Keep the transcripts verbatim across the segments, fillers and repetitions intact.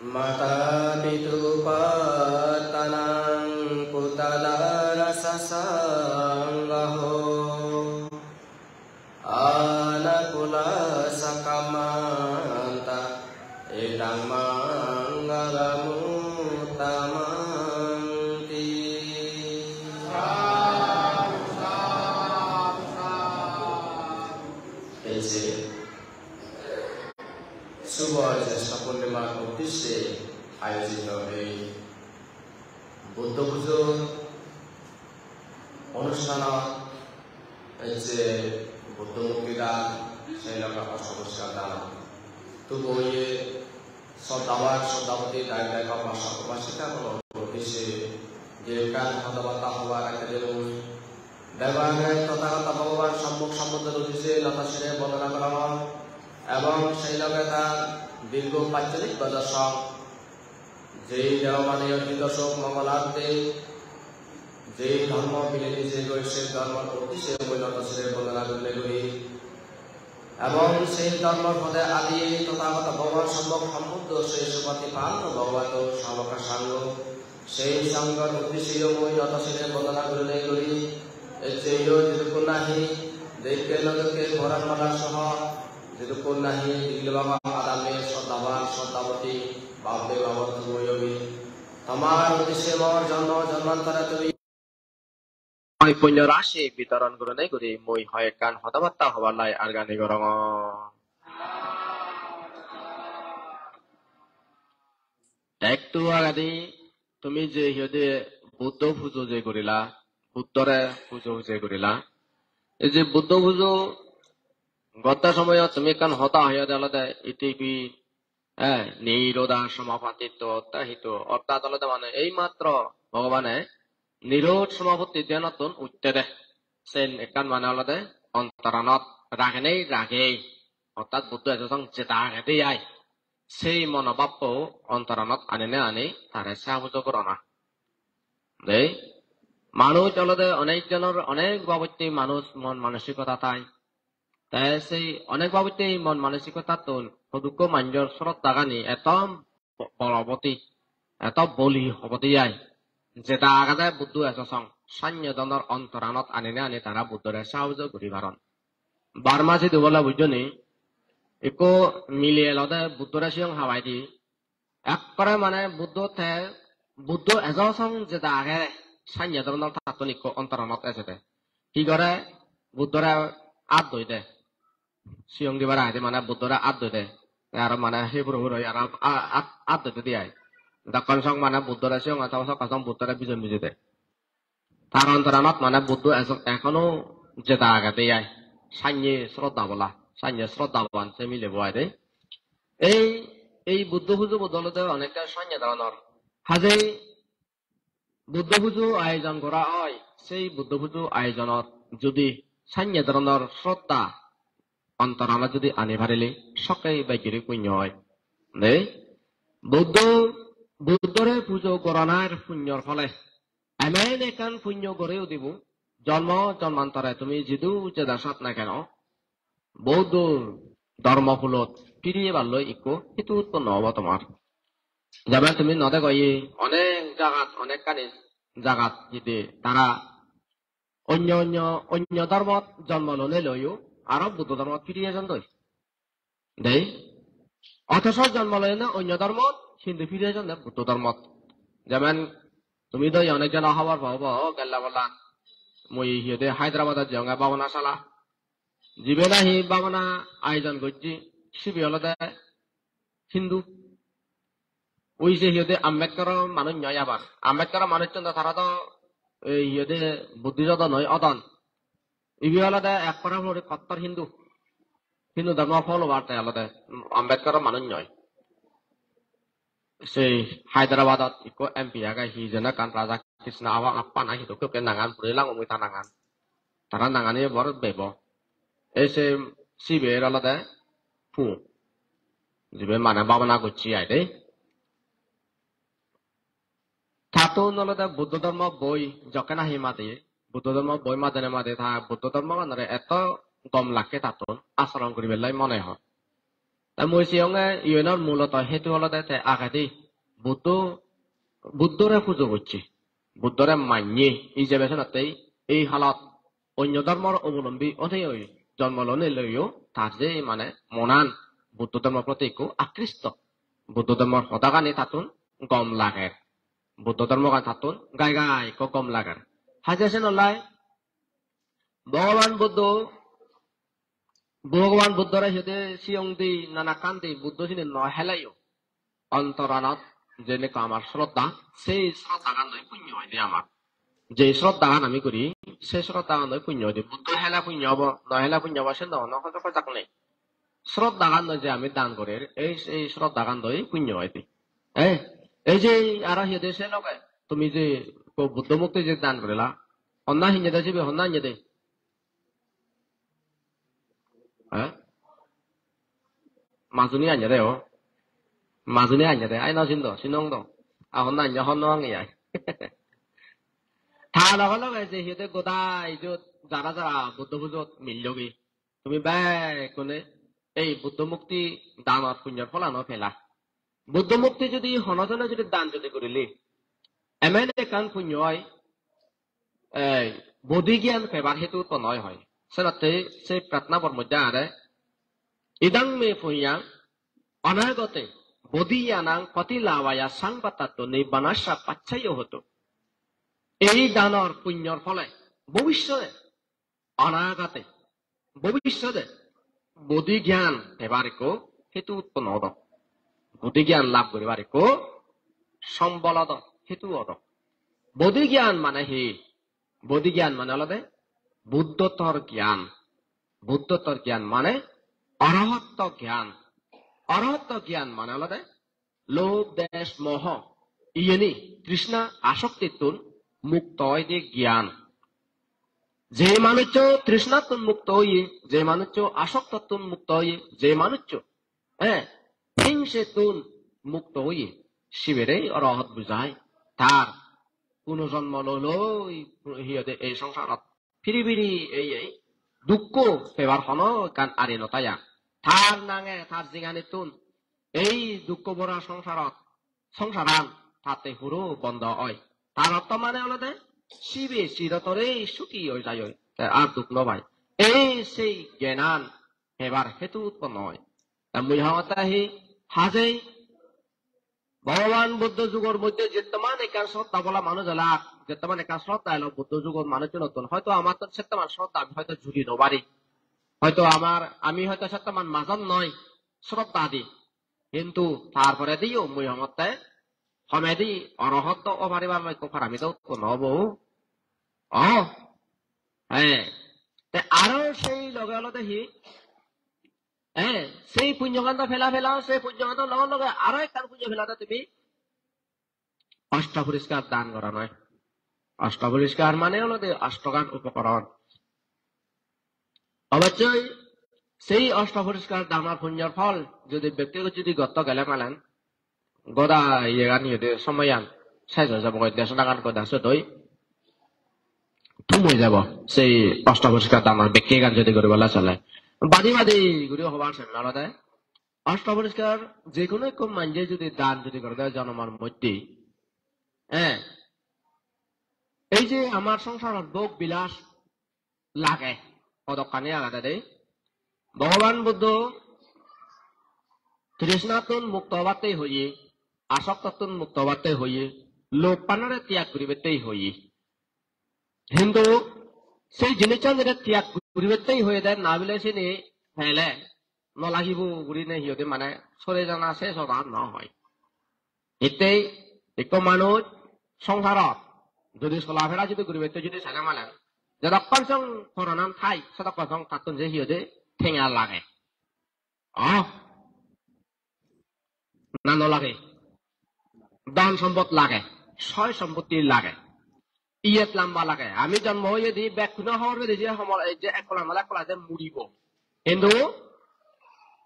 Mātāpituupaṭṭhānaṃ puttadarassa saṅgaho, anākulassa kammantā, etaṃ maṅgalamuttamanti. এই যে শুভ জ্যেষ্ঠ পূর্ণিমার উদ্দেশ্যে আয়োজিত এই বুদ্ধ পুজোর অনুষ্ঠান, এই যে বুদ্ধ মূর্তি দান, সেই লগে অষ্টপুষ্কর দান। তবু ওই শ্রদ্ধাবান, শ্রদ্ধাবতী দায়ক দায়িকা, উপাসক উপাসিকা কোনো উদ্দেশ্যে যে কাজ কথাবার্তা হবার একটা দিন, দেবালয়ে তথাগত ভগবান সম্মুখ সম্বুদ্ধ রূপে যে নত শিরে বন্দনা করা হয় এবং সেই লগে তার দীর্ঘ পাঁচচল্লিশ বছর সব যেই দেওমানি অর্জিত শোক মঙ্গলার্থে যেই ধর্ম বিলিনি যে গই সেই ধর্মর উদ্দেশ্যে মই নত শিরে বন্দনা করলে করি। এবং সেই ধর্মর পথে আদি তথাগত ভগবান সম্মুখ সম্বুদ্ধ সেই সুপতি পান্ত ভগবত শাবক সাঙ্গ সেই সঙ্গর উদ্দেশ্যে মই নত শিরে বন্দনা করলে করি। এর চেয়েও যেটুকু নাহি দেখে নজরকে ভরণ মালা সহ যেটুকু নাহি দিল বাবা আদামে শ্রদ্ধাবান শ্রদ্ধাবতী বাপে বাবা তুমি অবি তোমার উদ্দেশ্যে মোর জন্ম জন্মান্তরে তুমি Oi punyo rasi bitoron gurinei guri mui hoi ekkan hoda batta hobar lai argani gorongor. Ektu agedi tumi je hi hoide Buddho pujo je gurila, Buddhore pujo je gurila. Ei je Buddho pujo gotte somoyot tumi ekkan hoda hoyede olode iti pi, eh, nirodha samapatti to, te hitu, orthat olode mane ei matro Bhogobane nirod samapatti dhyanettun uttede. Sen ekkan mane olode ontoranot ragenei ragei, orthat Buddho ejo song jeda agede ai, sei monobhappo ontoranot anine ani tare sa pujo gorana. Dei, manuj olode onek jonor onek babotte manuj mon manosikota thai. Te sei onek babotte mon manosikotattun hodukko manjor sroddhagani eto bo-, boloboti, eto boli obode ai. Jeda agede Buddho ejo song, sannye donor ontoranot anine ani tara Buddhore sahajo guri paron. Burma sidu bole bujjoni, ikko mile elode Buddhore siyong habai di, ekkore mane Buddho te, Buddho ejo song jeda age, sannye doronor tattun ikko ontoranot ejede. Hi gore? Buddhore at doi de. Siyong dibar agedi mane Buddhore at doi de. Te aro mane hi puro puro aro a-, at, at doi de ai. Dokkon song mane Buddhore siyong, aro sokkon song Buddhore bijon bije de. Tar ontoranot mane Buddho eso-, ekhono jeda agede ai. Sannye sroddha bola, sannye sroddhaban se milebo ai de. Ei, ei Buddho pujo bo olode onekta sannye doronor. Hajei Buddho pujo ayojon gora oi, sei Buddho pujo ayojonot judi sannye doronor sroddha ontoranot judi ani parile sokke bej guri punyo oi. Dei, Buddho, Buddhore pujo goranar punyor phole emen ekkan punyo gori udibo, jonmo jonmantore tumi jidu jeda sat na keno, Buddho dhormo kulot firi eballoi ikko hetu utponno obo tomar. Jemon tumi no dego ye, onek jagat, onekkani jagat hide tara onyo onyo, onyo dhormot jonmo lonei loiyo aro Buddho dhormot firi ejon doi. Dei. Othoso jonmo loyonne onyo dhormot, hintu firi ejonne Buddho dhormot. Jemon tumi do onek jone hobor pao bo, gella bolla. Mui hi hoide Hyderabadot jeyonge bhabona sala. Jibe nahi bhabona ayojon gojje, sibe olode Hindu. Ui je hi hoide Ambedkar-o manuj noi abar. Ambedkar-o manuchchun do tara do ei hi hoide Buddhist-o do noi odon. Ibe olode ekkore puri kottor Hindu. Hindu dhormo follower te olode Ambedkar-o manuj noi. Sei Hyderabad-ot ikko M P age, hi jeno ekkan Radha Krishna Appa, Appa na hi dokke dokke nangan, puri langong mui ta nangan. Tara nangani bor bebo. Ei se sibe olode pu. Jibe mane bhabana gocche ai de. Tattun olode Buddho dhormo boi jokke nahi made, Buddho dhormo boi madene made ta Buddho dhormoganore eto gom lakke tattun acharon guribellai mone hor. Te mui siyonge iyenor muloto hetu olode te agedi Buddho, Buddhore pujo gocche, Buddhore manye, ijebe senotte ei halot onyo dhormor obolombi onei oi jonmo lonei loiyo tar je mane monan Buddho dhormor proti ekku akristo, Buddho dhormor hodagani tattun gom lager, Buddho dhormogan tattun gai gai ekku gom lager. Haje senollai Bhogoban Buddho, Bhogoban Buddhore hiyode siyong di nanakkan di Buddho sini no heleyo. Ontoranot jenekko amar sroddha, sei sroddhagan doi punyo oide amar. Je sroddhagan ami guri, sei sroddhagan doi punyo oide. Buddho hele punyo obo, no hele punyo obo, sen do hono hojak hojak nei. Sroddhagan doi je ami dan gorir, ei, ei sroddhagan doi punyo oide. Eh, ei je aro hiyode se loge, tumi je ekko Buddho murti je dan gorila, honna hinyede sibe, honna hinyede? Eh? Majuni anye de o. Majuni anye de. Ai no sin do, sinong do. A honna anye hon no angi ai. Ta loge loge je hiyode goda ijot jara jara Buddho pujot millogi. Tumi bekkune ei Buddho murti danor punyor pholano pela. Buddho murti jodi hono jone jodi dan jodi gurile, emen ekkan punyo oi, ei, bodhi gyan pebar hetu utponno oi hoi. Senotte se pratna bor moddhe are, "Idang me punyang anagate bodhiyanang patilabhaya sangvattato nibbanassa paccayo hotu." Ei danor punyor phole bobissote, anagate, bobissote bodhi gyan pebar ekko hetu utponno odo. Bodhi gyan lab guribar ekko sombol odo, hetu odo. Bodhi gyan mane hi? Bodhi gyan mane olode Buddhottor gyan. Buddhottor gyan mane Arahatto gyan. Arahatto gyan mane olode lobh, desh, moho, iyeni trishna asoktittun mukto oide gyan. Je manuccho trishnattun mukto oye, je manuccho asoktottun mukto oye, je manuccho, eh, hingsettun mukto oye, sibere arahat bujai. Tar punojonmo loi loi hi hoide ei songsarot phiri phiri ei, ei dukko pebar hono ekkan ari no tai ar. Tar nange, tar jinganittun ei dukko bora songsarot, songsaran tatte huro bondo oi. Tar ortho mane olode sibe sirotore sugi oi jai oi. Te ar duk no pai. Ei sei gyanan pebar hetu utponno oi. Ta mui hongotte hi, hajei Bhogoban Buddho jugor moddhe jettoman ekkan sroddha bola manuj elak, jettoman ekkan sroddha elo Buddho jugot manucchunottun, hoito amattun settoman sroddha ami hoito juri no pari. Hoito amar, ami hoito settoman majon noi sroddha di. Hintu tar porediyo mui hongotte homedi arahat do o paribar loi ekko paramita utponno obo. O, he. Te aro sei loge olode hi? Eh, sei punyogan do pela pela, sei punyogan do loge loge aro ekkan punyo pelade tumi osto poriskar dan gora noi. Osto poriskar mane olode ostogan upokoron. Obossoi sei osto poriskar danor punyor phol jodi bekti jodi gotto gele malen, goda iyegan iyede somoyan sej oi jabo goi, desonagan goda sot oi thum oi jabo. Sei osto poriskar danor bekkegan jodi guribala sele, badi badi guri hobar sem olode osto poriskar je hono ekko manje jodi dan jodi gorede jonomor moddhe, eh, ei je amar songsarot bhog bilas lage, hodokkani agede de. Bhogoban Buddho trishnattun mukto obatte hoye, asoktottun mukto obatte hoye, lobh panore tyag guribatte hoye. Hintu sei jinissan jede tyag guribatte hoye de, na bile sini pele no lagibo gurine hi hoide mane sore jana se soda no hoi. Hittei ekko manuj songsarot jodi solafera jodi guribatte jodi sele malen, jodokkon song poranan thai, sodokkon song tattun je hi hoide tenga lage. Oh, na no lage? Dhon sompot lage, soy sompotti lage, iyet lamba lage. Ami jonmo oyedi bekkuno hobor pedi je homor, ei je ekkola nole ekkola je muribo. Hintu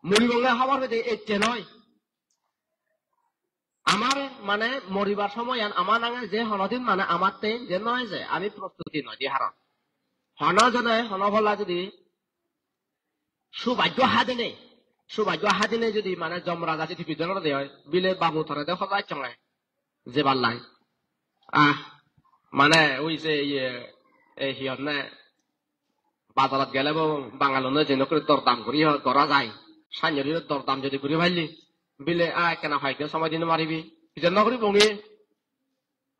muribonge hobor pedi ecche noi. Amar mane moribar somoyan amar nange je honodin mane amatte je noi je ami prostuti noi di haron. Hono jone hono phola jodi subhagyo hadene Subhagyo hadine jodi mane Jom Raja jodi pidolor de oi, bile babu tore de hoda chonge. Jebar lai. Ah, mane ui se iye, e hi honne, bazarot gele bo Bangalune jeno kuri dordam guri ho-, gora jai. Sanjori dordam jodi guri palle, bile a ekkena hoyekko somoi dino maribi. Pije no guri bongi.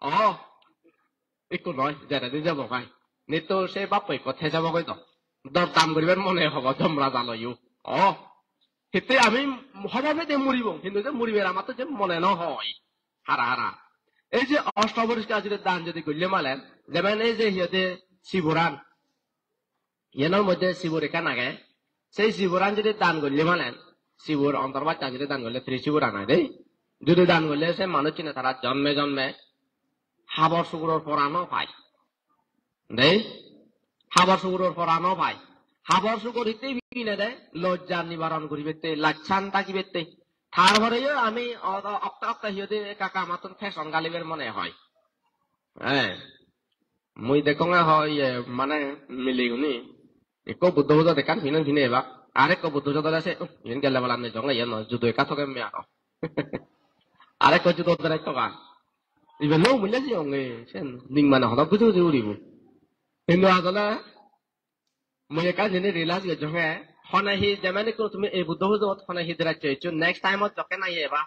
Oh, ikko noi, jeredi jebo pai. Nitto se bappo ikko thejebo goi do. Dor dam guribar mone hobo Jom Raja loyo. Oh, hitte ami hobo pede muribong, hintu je muribar amattun je mone no hoi. Hara hara. Ei je osto poriskar jodi dan jodi golle malen, jemon ei je hi hoide siboran. Iyenor moddhe sibor ekkan age. Sei siboran jodi dan golle malen, sibor ontor baccha jodi dan golle tri siboran oi de. Jodi dan golle se manuchchune tara jonme jonme habor suguror pora no pai. De? Habor suguror pora no pai. Habor sugur hitte pine de? Lojja nibaron guribette, lachan tagibette. Tar poreyo ami o-, o-, okta okta hi hoide ekka ekka amattun fashion galibar mone hoi. Eh. Mui dekkonge hoi, iye, mane milegune. Ekko Buddho pujot ekkan pinon pine ebak. Arekko Buddho pujot ole se, "Uh, iyen gelle bala nejong, iyen noi, judo ekka togem me aro." Arekko judo dress togan. Iben lo mui nejeyonge, sen ning mane hodo buji buji uribo. Hintu asole mui ekkan jinis realize gocchonge, hone hi jemen ekko tumi ei Buddho pujot hone hi dress eccho, next time-ot jokke nahi eba,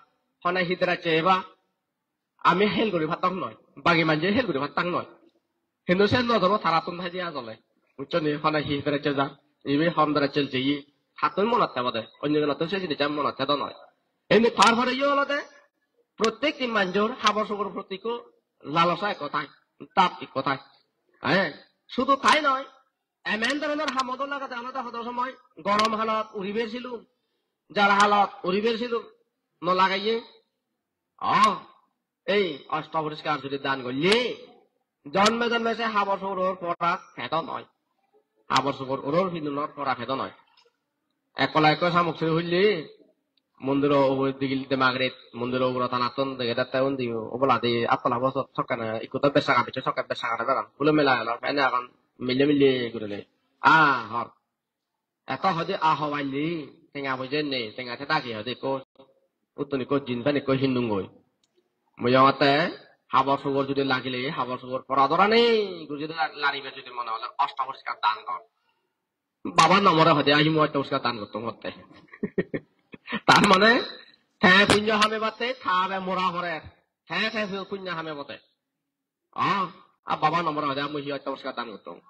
hone hi dress eba, ami hel guri pattak noi, bagi manje hel guri pattak noi. Hintu se nojoro tarattun thai je asole. Buccho ni, hone hi dress eja, ibe hon dress jeye, tattun monot thebo de, onyo jonottun se jinissan monot thedo noi. Hintu tar poreyo olode prottekti manjor habor sugor proti ekko lalosa ekko thai, tap ekko thai. Eh, sudu tai noi, emen dhoronor hamot lagede olode hodo somoi gorom halot uriber silum, jara halot uriber silum no lageye. Oh, ei osto poriskar jodi dan golle, jonme jonme se habor suguror pora pedo noi. Habor sugur uror pinonor pora pedo noi. Ekkola ekko samuk suri hulle, mondiro ugure digil demagret, mondiro ugure tanattun degedette undi oboladi attola bosot sokkene, ikko do bessaga picche sokke bessaga began. Hulo mela elo, ene agon mile mile gurinei. Ah, hor. Eto hoide a hoballe, tenga poije nei, tenga theda age hoide ekko, uttun ekko jeans pant ekko hinnungoi. Mui hongotte habor sugor judi lagile, habor sugor pora dorani guri judi la-, laribe judi mone hole osto poriskar dan gor. Baba no more hoide, ahi mui osto poriskar dan gottung hotte. Tar mane, te punyo ham ebatte, ta babe mora pore. Te, te punyo ham ebotte. Ah, a baba no more hoide, mui hi osto poriskar dan gottung.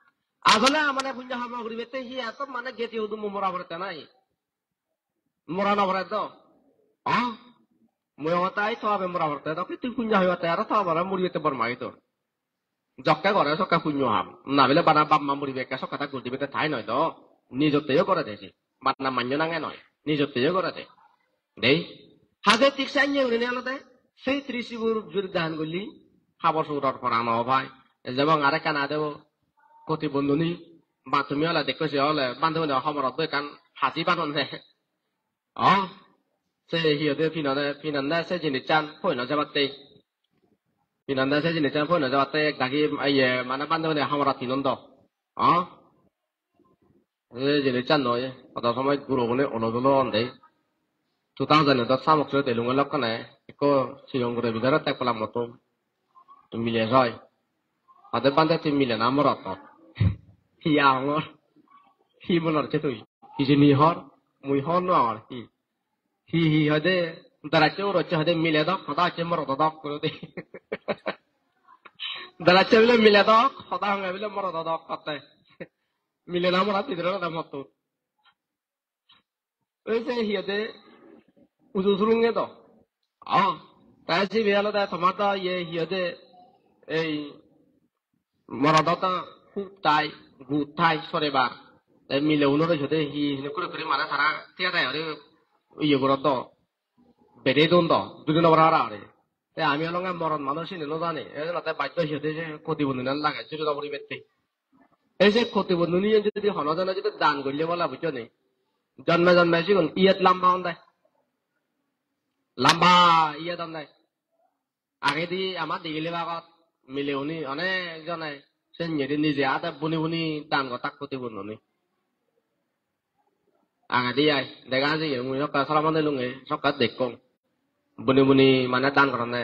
Asole amane punyo ham guribette hi eto mane geti hudu mora porette nahi? Mora no pore do. Ah, mui hongotte ai to babe mora porette do, tui punyo ham ebatte aro to babe muribette bor magi tor. Jokke gore sokke punyo ham. Na bile bana bap ma muribe ekke sokke ta guri dibette tai noi do. Nijotteyo gore de se. Bana manjo nange noi. Nijotteyo gore de. Dei. Haje thik sanye gurinei olode sei tri sibor judi dan gulli habor suguror pora no pai. Jemon arekkan age debo koti bondhoni, ba tumi ole dekko se ole bhante bhante homorot do ekkan haji banon de. Oh, se hi hoide pinone, pinonde se jinissan poi no jebatte. Pinonde se jinissan poi no jebatte ek dagi iye mane bhante bhante homorot pinon do. Oh, ei jinissan noi, hodo somoi gurogune olo dolo on de. Two thousand-ot samok sot elunge lokkene, ekko sigon guro bidire tek pola moto. Mile soi. Hoide bhante tui mile na morot hor? Hi agongor? Hi mone hocche tui? Hijeni hor? Mui hobor no pangor. Hi? Hi hi hoide? Dress-o ugure hoide mile dok, hoda hoide morodo dok guri de. Dress-o bile mile dok, hoda honge bile morodo dok hotte. Mile na morot bidire olode mottun. Oi se hi hoide uju surunge do. Ah, te sibe olode tomar do iye hi hoide ei morodo do hub thai, gud thai sorebar. Te mile unore hi hoide hi hine guri guri mane tara thiya thai ore iye gorot do. Bede don do, duri no para para ore. Te ami olonge morot manuj sini no jani. Ei jenotte bajjo hi hoide se koti bondhoni lage, juri no puribette. Ei se koti bondhoni jodi hono jone jodi dan golle bole bujjo ni. Jonme jonme sigun iyet lamba on de. Lamba iyet on de. Agedi ama digili bagot mile uni onek jone sen yedi nije ade buni buni dan gottak koti bondhoni. Agedi ai, dega jeye, mui sokke sromon elunge, sokke dekkong. Buni buni mane dan goronne.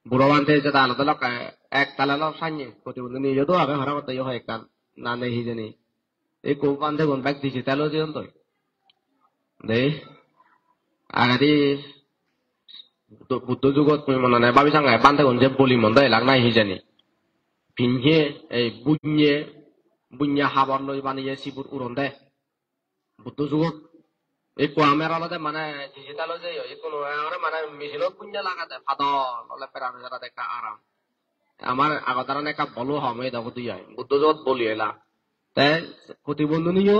Buro bhante jeda olode lokke ek tala lok sanye, protibondhini yo do age, hara hotte yo hoi ekkan, na nei hijeni. Ekko bhantegun bek digital oi jeyon toi. Dei, agedi Buddho, Buddho jugot mui mone hoi bhabi sange bhantegun je boli mon de elak nahi hijeni. Pinye, ei bunye, bunye habor loi baneye sibur uron de. Buddho jugot. Ekko amer olode mane digital oi jeye, ekko no ore mane machine-ot bunye lagade, padol ole peran jara dekka aram. Amar agodaran ekka bolo hom oye dogo dui ai. Buddho jot boli ela. Te protibondhuniyo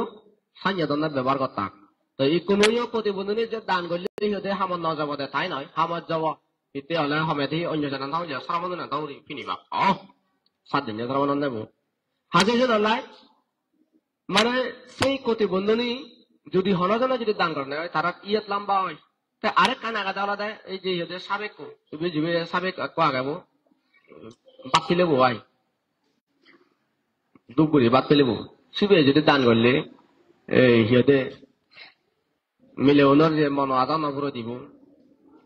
sanye donna bebohar gottak. To ikkunoyo protibondhuni je dan golle hi hoide hamot no jabo de, tai noi, hamot jabo. Hitte ole homedi onyo janan thago je sromon done thago uri pinibak. Oh, sat dinne sromon done bo. Haje je dollai, mane sei protibondhuni judi hono jone judi dan gorne oi, tarar iyot lamba oi. Te arekkan agede olode ei je hi hoide sabekko, ibe jibe sabek ekko age bo, bak pile bo ai. Duk guri bak pile bo. Sibe judi dan golle, ei hi hoide, mileunor je mono adano puro dibo.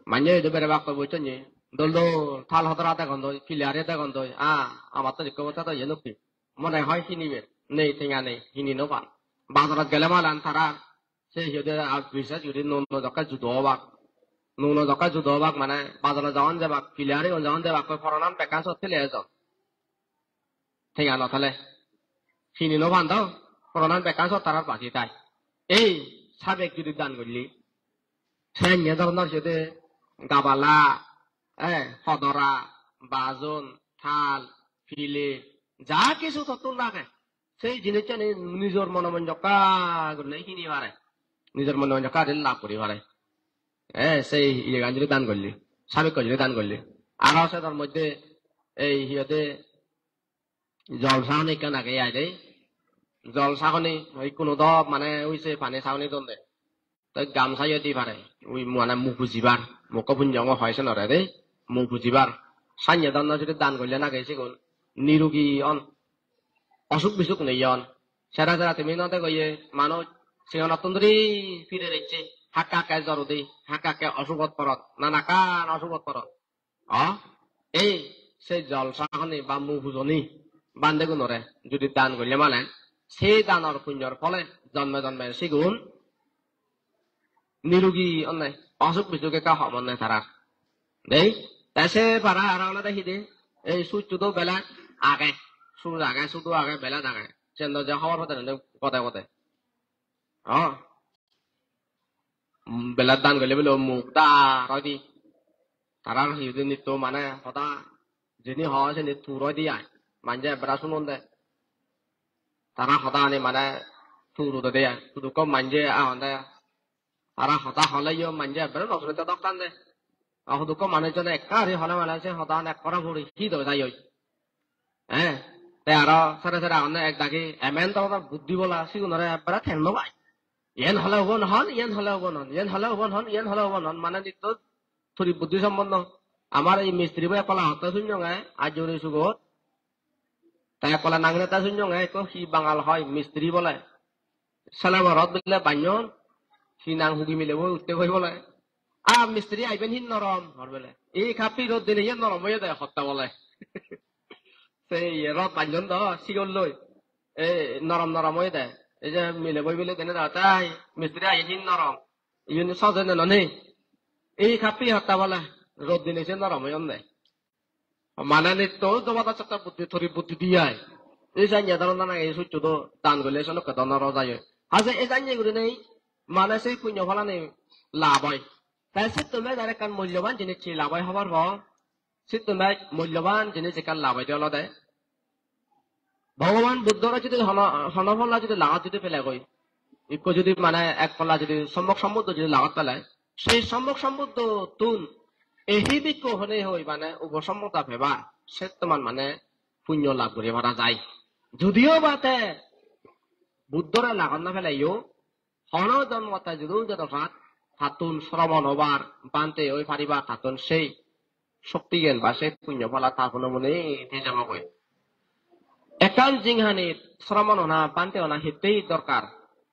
Manye hoide bere bak to bocchonye. Dol dol thal hodora degon doi, pilari degon doi. Ah, amattun ikko boccha to iye nukki. Mone hoi hiniber. Nei tenga nei, hini no pan. Bazarot gele malan tara se hi hoide ar bises guri nuo nuo jokke judo obak. Nuo nuo jokke judo obak mane bazarot jabon jebak, pilari gun jabon jebak, koi poronan bekkan sot pele ejon. Tenga no thele. Hini no pan do, poronan bekkan sot tarar baji tai. Ei sabek judi dan golle, senne doronor siyot gabala, eh, hodora, bajon, thal, pile, ja kisu tottun lage, sei jinissani nijor mono monjokka gurinei hini pare. Nijor mono monjokka gurinei lab guri pare. Eh, sei iyegan judi dan golle, sabekko judi dan golle. Aro sedor moddhe ei hi hoide jol sagoni ekkan age ai de. Jol sagoni ikkunu do mane ui se pani sagoni don de. Te gamsayo di pare. Ui mane mu pujibar. Mukko punjongo hoi senore de. Mu pujibar. Sanye donna judi dan golle nage sigun. Nirugi on. Osuk bisuk nei on. Sera sera tumi no dego ye manuj. Sigonottun duri pire recche. Hakke hakke jor udi. Hakke hakke osugot porot. Nanakkan osugot porot. O, ei se jol sagoni ba mu pujoni bhantegunore judi dan golle mane, se danor punyor phole jonme jonme sigun nirugi onne, osuk bisuk ekka hom onne tarar. Dei, te se para aro olode hide, ei succho do belat age, suj age, sudo age, belat age. Sen do je hobor pode nonde gode gode. O. Mm, belat dan golle bile muk dar oide. Tarar hi hoide nitto mane hoda jeni ho seni tur oide ai. Manje ekkere sunon de. Tara hodani mane tur udode ai. Hudukko manje agon de. Tara hoda holeyo manje ekkere no sunette dok tan de. A hudukko manuj jone ekka guri hole mane se hodan ekkore puri hi do jai oi. Eh, te aro sere sere agonne ek dagi emen doronor buddhi bola sigunore ekkere theng no pai. Yen hole ubon hon, yen hole ubon hon, yen hole ubon hon, yen hole ubon hon, mane nitto turi buddhi somponno. Amar ei mistiri bo ekkola hotte sunyonge, ajjuri sugot. Te ekkola nangine ta sunyonge, ekko hi Bangal hoi, mistiri bole. Sele borot bile banyon, hi nang hugi mile bo utte goi bole. "Ah, mistiri, iben hi norom?" hor bele. "Ei kappi rod dine ye norom oye de," hotte bole. Se ye rod banyon do, sigol loi. "Ei norom norom oye de." Ei je mile boi bile dene da, "Tai, mistiri, iyen hi norom? Iyen soje ne noni?" "Ei kappi," hotte bole, "rod dine se norom oyon de." Mane nitto doba da chatta buddhi, thori buddhi di ai. Ei janye dhoron nana ei succho do dan golle senokke do noro jai oi. Haje ei janye gurinei mane sei punyo pholani lab oi. Te sitto me jar ekkan mulloban jinis hi lab oi hobor po. Sitto me mulloban jinis ekkan lab oi de olode Bhogoban Buddhore jodi hono, hono pholla jodi lagot jodi pele goi, ikko jodi mane ek pholla jodi Sommok Sombuddho jodi lagot pele, sei Sommok Sombuddhottun ehi bhikkhu hone hoi mane uposommota peba, settoman mane punyo lab guri para jai. Judiyo ba te Buddhore lagot no peleyo, hono jonmo te judi ujo dokat, tattun sromon obar, bhante oi paribar, tattun sei shoktigen ba sei punyo phola ta hono mone di jebogoi. Ekkan jinghanit sromon ona, bhante ona hittei dorkar.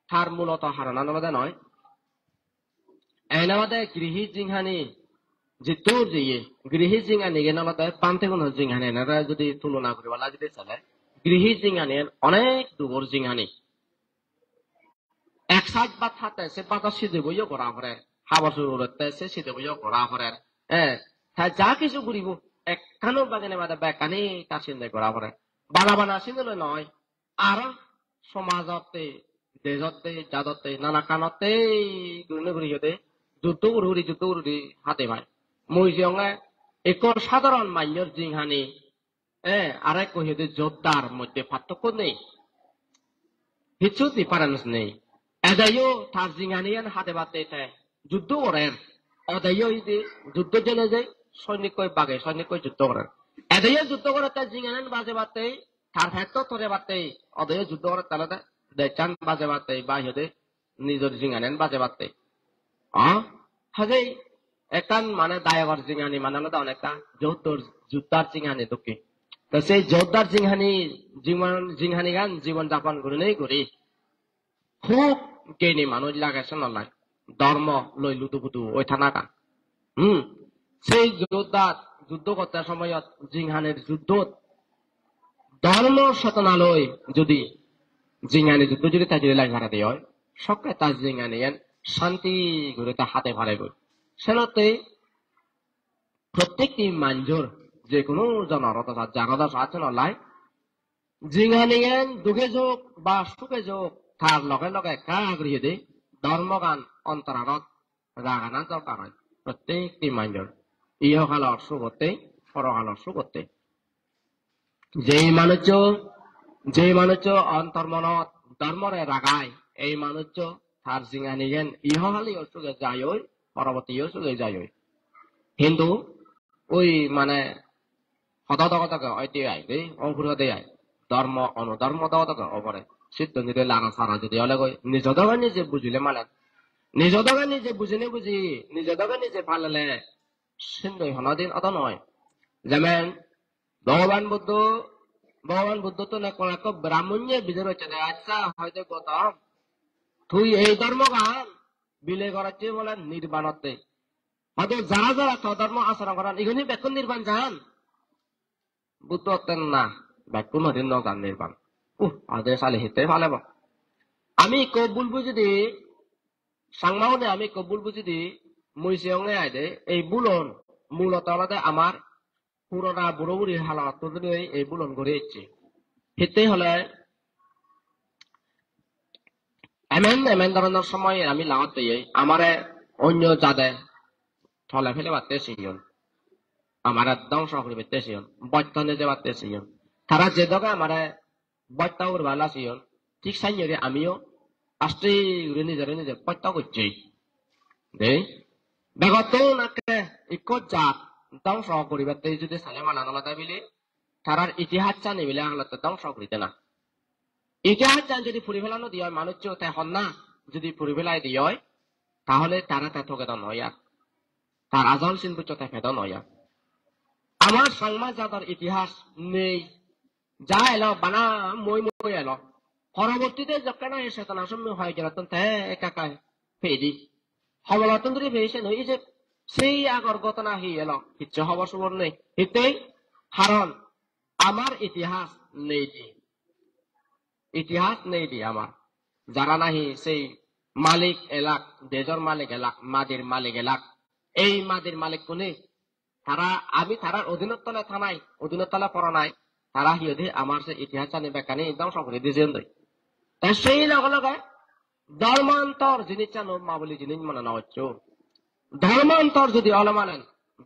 tar muloto haronan olode noi. En olode grihi jinghani jittur jeye, grihi jinghanigen olode bhantegunor jinghani enore jodi tulona guribala jodi sele, grihi jinghanigen onek dugor jinghani. Ek saj bhat hatte se bhato sidebo yo gora porer, habor subor urotte se sidebo yo gora porer. Eh, ta ja kichu guribo, ekkano bagene bade bekkani ta sinde gora porer. Bana bana sindole noi, aro somajotte, dejotte, jadotte, nana kanotte gurine guri hiyode juddo guri guri, juddo guri guri hade pai. Mui siyonge ekko sadharon manjor jinghani, eh, aro ekko hiyode joddar moddhe pattokko nei. Hissu difference nei. Edeyo tar jinghaniyan hadebatte te juddo gorer. Odeyo hiyode juddo jene je soinikkoi bage, soinikkoi juddo gorer. Edeyo juddo gorer te jinghaniyan bajebatte, tar petto torebatte, odeyo juddo gorer te olode dechan bajebatte, ba hiyode nijor jinghaniyan bajebatte. Ah? Hajei ekkan mane dayogor jinghani mane olode onekta joddor, joddar jinghani dokke. To sei joddar jinghani, jibon, jinghanigan jibon japon gurinei guri hub geni manuj lage senolai. Dhormo loi ludu budu oi thanagan. Hmm. Sei joddat, juddo gotte somoyot, jinghanir juddot, dhormo chetona loi jodi jinghani juddo jodi ta jodi lagi parede oi, sokke ta jinghaniyan santi guri ta hade paregoi. Senotte prottekti manjor, je hono jonor, oto sat jagodo sat senolai, jinghaniyan duge jok ba suge jok, tar loge loge ekka guri hiyode dhormogan ontoranot ragana dorkar oi, prottekti manjor. Ihokalor sugotte, porokalor sugotte. Jei manuccho, jei manuccho ontor monot dhormore ragai, ei manuccho tar jinghaniyan ihohaliyo suge jai oi, porobottiyo suge jai oi. Hintu oi mane hodo dogo dogo oide ai de, o puro de ai. Dhormo, onodhormo dogo dogo obore. Sittun jodi lara sara jodi olegoi, nijo doge nije bujile malen. Nijo doge nije bujine buji, nijo doge nije palele, sindoi honodin odo noi. Jemen Bhogoban Buddho, Bhogoban Buddhottun ekko, ekko brahmonye bijor gocche de, "Accha," hoide, "Gotom, tui ei dhormogan bile goracche bole nirbanotte." Hoide, "Jara jara to dhormo acharon goron, iguni bekkun nirban jan?" Buddho hotte, "Na, bekkun hoide no jan nirban." Uh, ade sale hitte palebo. Ami ikko bul bujidi, Changmagune ami ikko bul bujidi, mui seyonge aide, ei bulon mulot olode amar purona buro buri halattun dhuri ei bulon guri ecche. Hitte hole emen emen dhoronor somoy ami lagot peye, amare onyo jade tole pelebatte siyon, amare dhongso guribatte siyon, bosto nejebatte siyon. Tara je doge amare bosto guribar la siyon, thik sannye guri amiyo aste guri nijore nije bosto gocche. De, begottun akke ikko jat dhongso guribatte judi sale manan olode bile, tarar itihassan ibile agolotte dhongso guri dena. Itihassan jodi puri pelano di oi manuccho, te honna jodi puri pelai di oi, tahole tara te togedon oi ar. Tar ajol sinbuccho te pedon oi ar. Amar Changma jador itihas nei. Ja elo, bana moi moi elo. Porobortite jokke nahi chetona sommi hoyekjonottun te ekka ekka peyedi. Homolottun dhuri peye siyen oi ijeb. Sei agor ghotona hi elo? Hissu hobor subor nei. Hittei? Haron amar itihas nei de. Itihas nei de amar. Jara nahi sei malik elak, dejor malik elak, madir malik elak. Ei madir malikkune tara, ami tarar odinot tole thanai, odinot tole poronai, tara hi hoide amar se itihasani bekkani dhongso guri di jeyon doi. Te sei loge loge dhormantor jinissan o maboli jinis mone no goccho. Dhormantor jodi ole malen,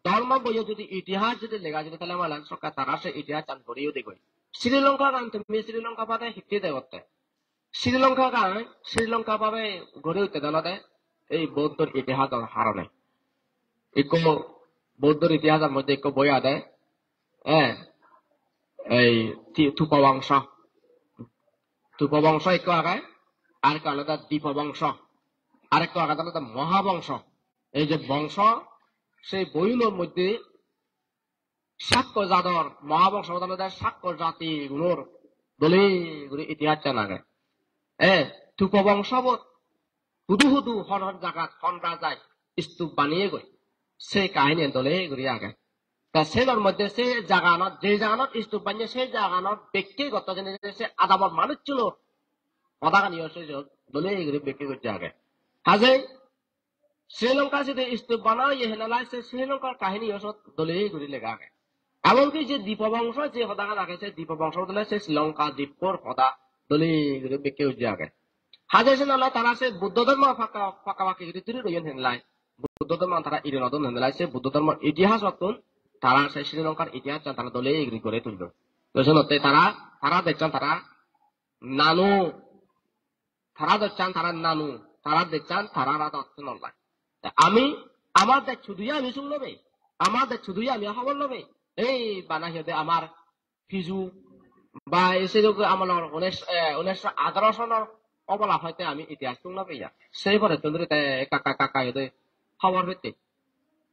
dhormo boiyo jodi itihas jodi lega jodi thale malen, sokke tara se itihassan guri udi goi. Sri Lanka gan tumi Sri Lanka bade hitte degotte? Sri Lanka gan, Sri Lanka babe gori utte olode ei Buddhor itihasor harone. Ikko Buddhor itihasor moddhe ikko boi age, eh, ei Ti-, Tupa Bongso. Tupa Bongso ikko age, arekko olode Dipa Bongso. Arekko age olode Moha Bongso. Ei je bongso, sei boiunor moddhe Sakko jador, Mohabongso olode Sakko jati gunor dole guri itihassan age. Eh, Tupo bongsobot hudu hudu hon hon jagat hon rajai istup baneyegoi, se kahiniyan dole guri age. Ta senor moddhe se jaganot, je jaganot istup banye, se jaganot bekke gotto jene se adamor manucchuno hodagani o se jot dole guri bekke gojje age. Haje Sri Lanka jodi istup bana oye henalai se Sri Lankar kahini o sot dole guri lega age. Emonki je Dipo bongso je hodagan age, se Dipo bongso bodole se Sri Lanka Dipor hoda dole guri bekke gojje age. Haje sen ole tara se Buddho dhormo pakka, pakka pakki guri turi royon henalai. Buddho dhormo tara iri nodon henalai se Buddho dhormo itihasottun tara se Sri Lankar itihasan tara dole guri guri tullon. To senotte tara, tara dechan tara nanu, tara dechan tara nanu, tara dechan tara radot sen ole. Te ami, amar dec hudu ami sung lobe, amar dec hudu ami hobor lobe. Ei bana hi hoide amar piju ba ei se amolor unes, eh, unesho atharo sonor obola hoite ami itihas sung lobe ya. Sei pore tun duri te ekka ekka ekka ekka hoide hobor pette.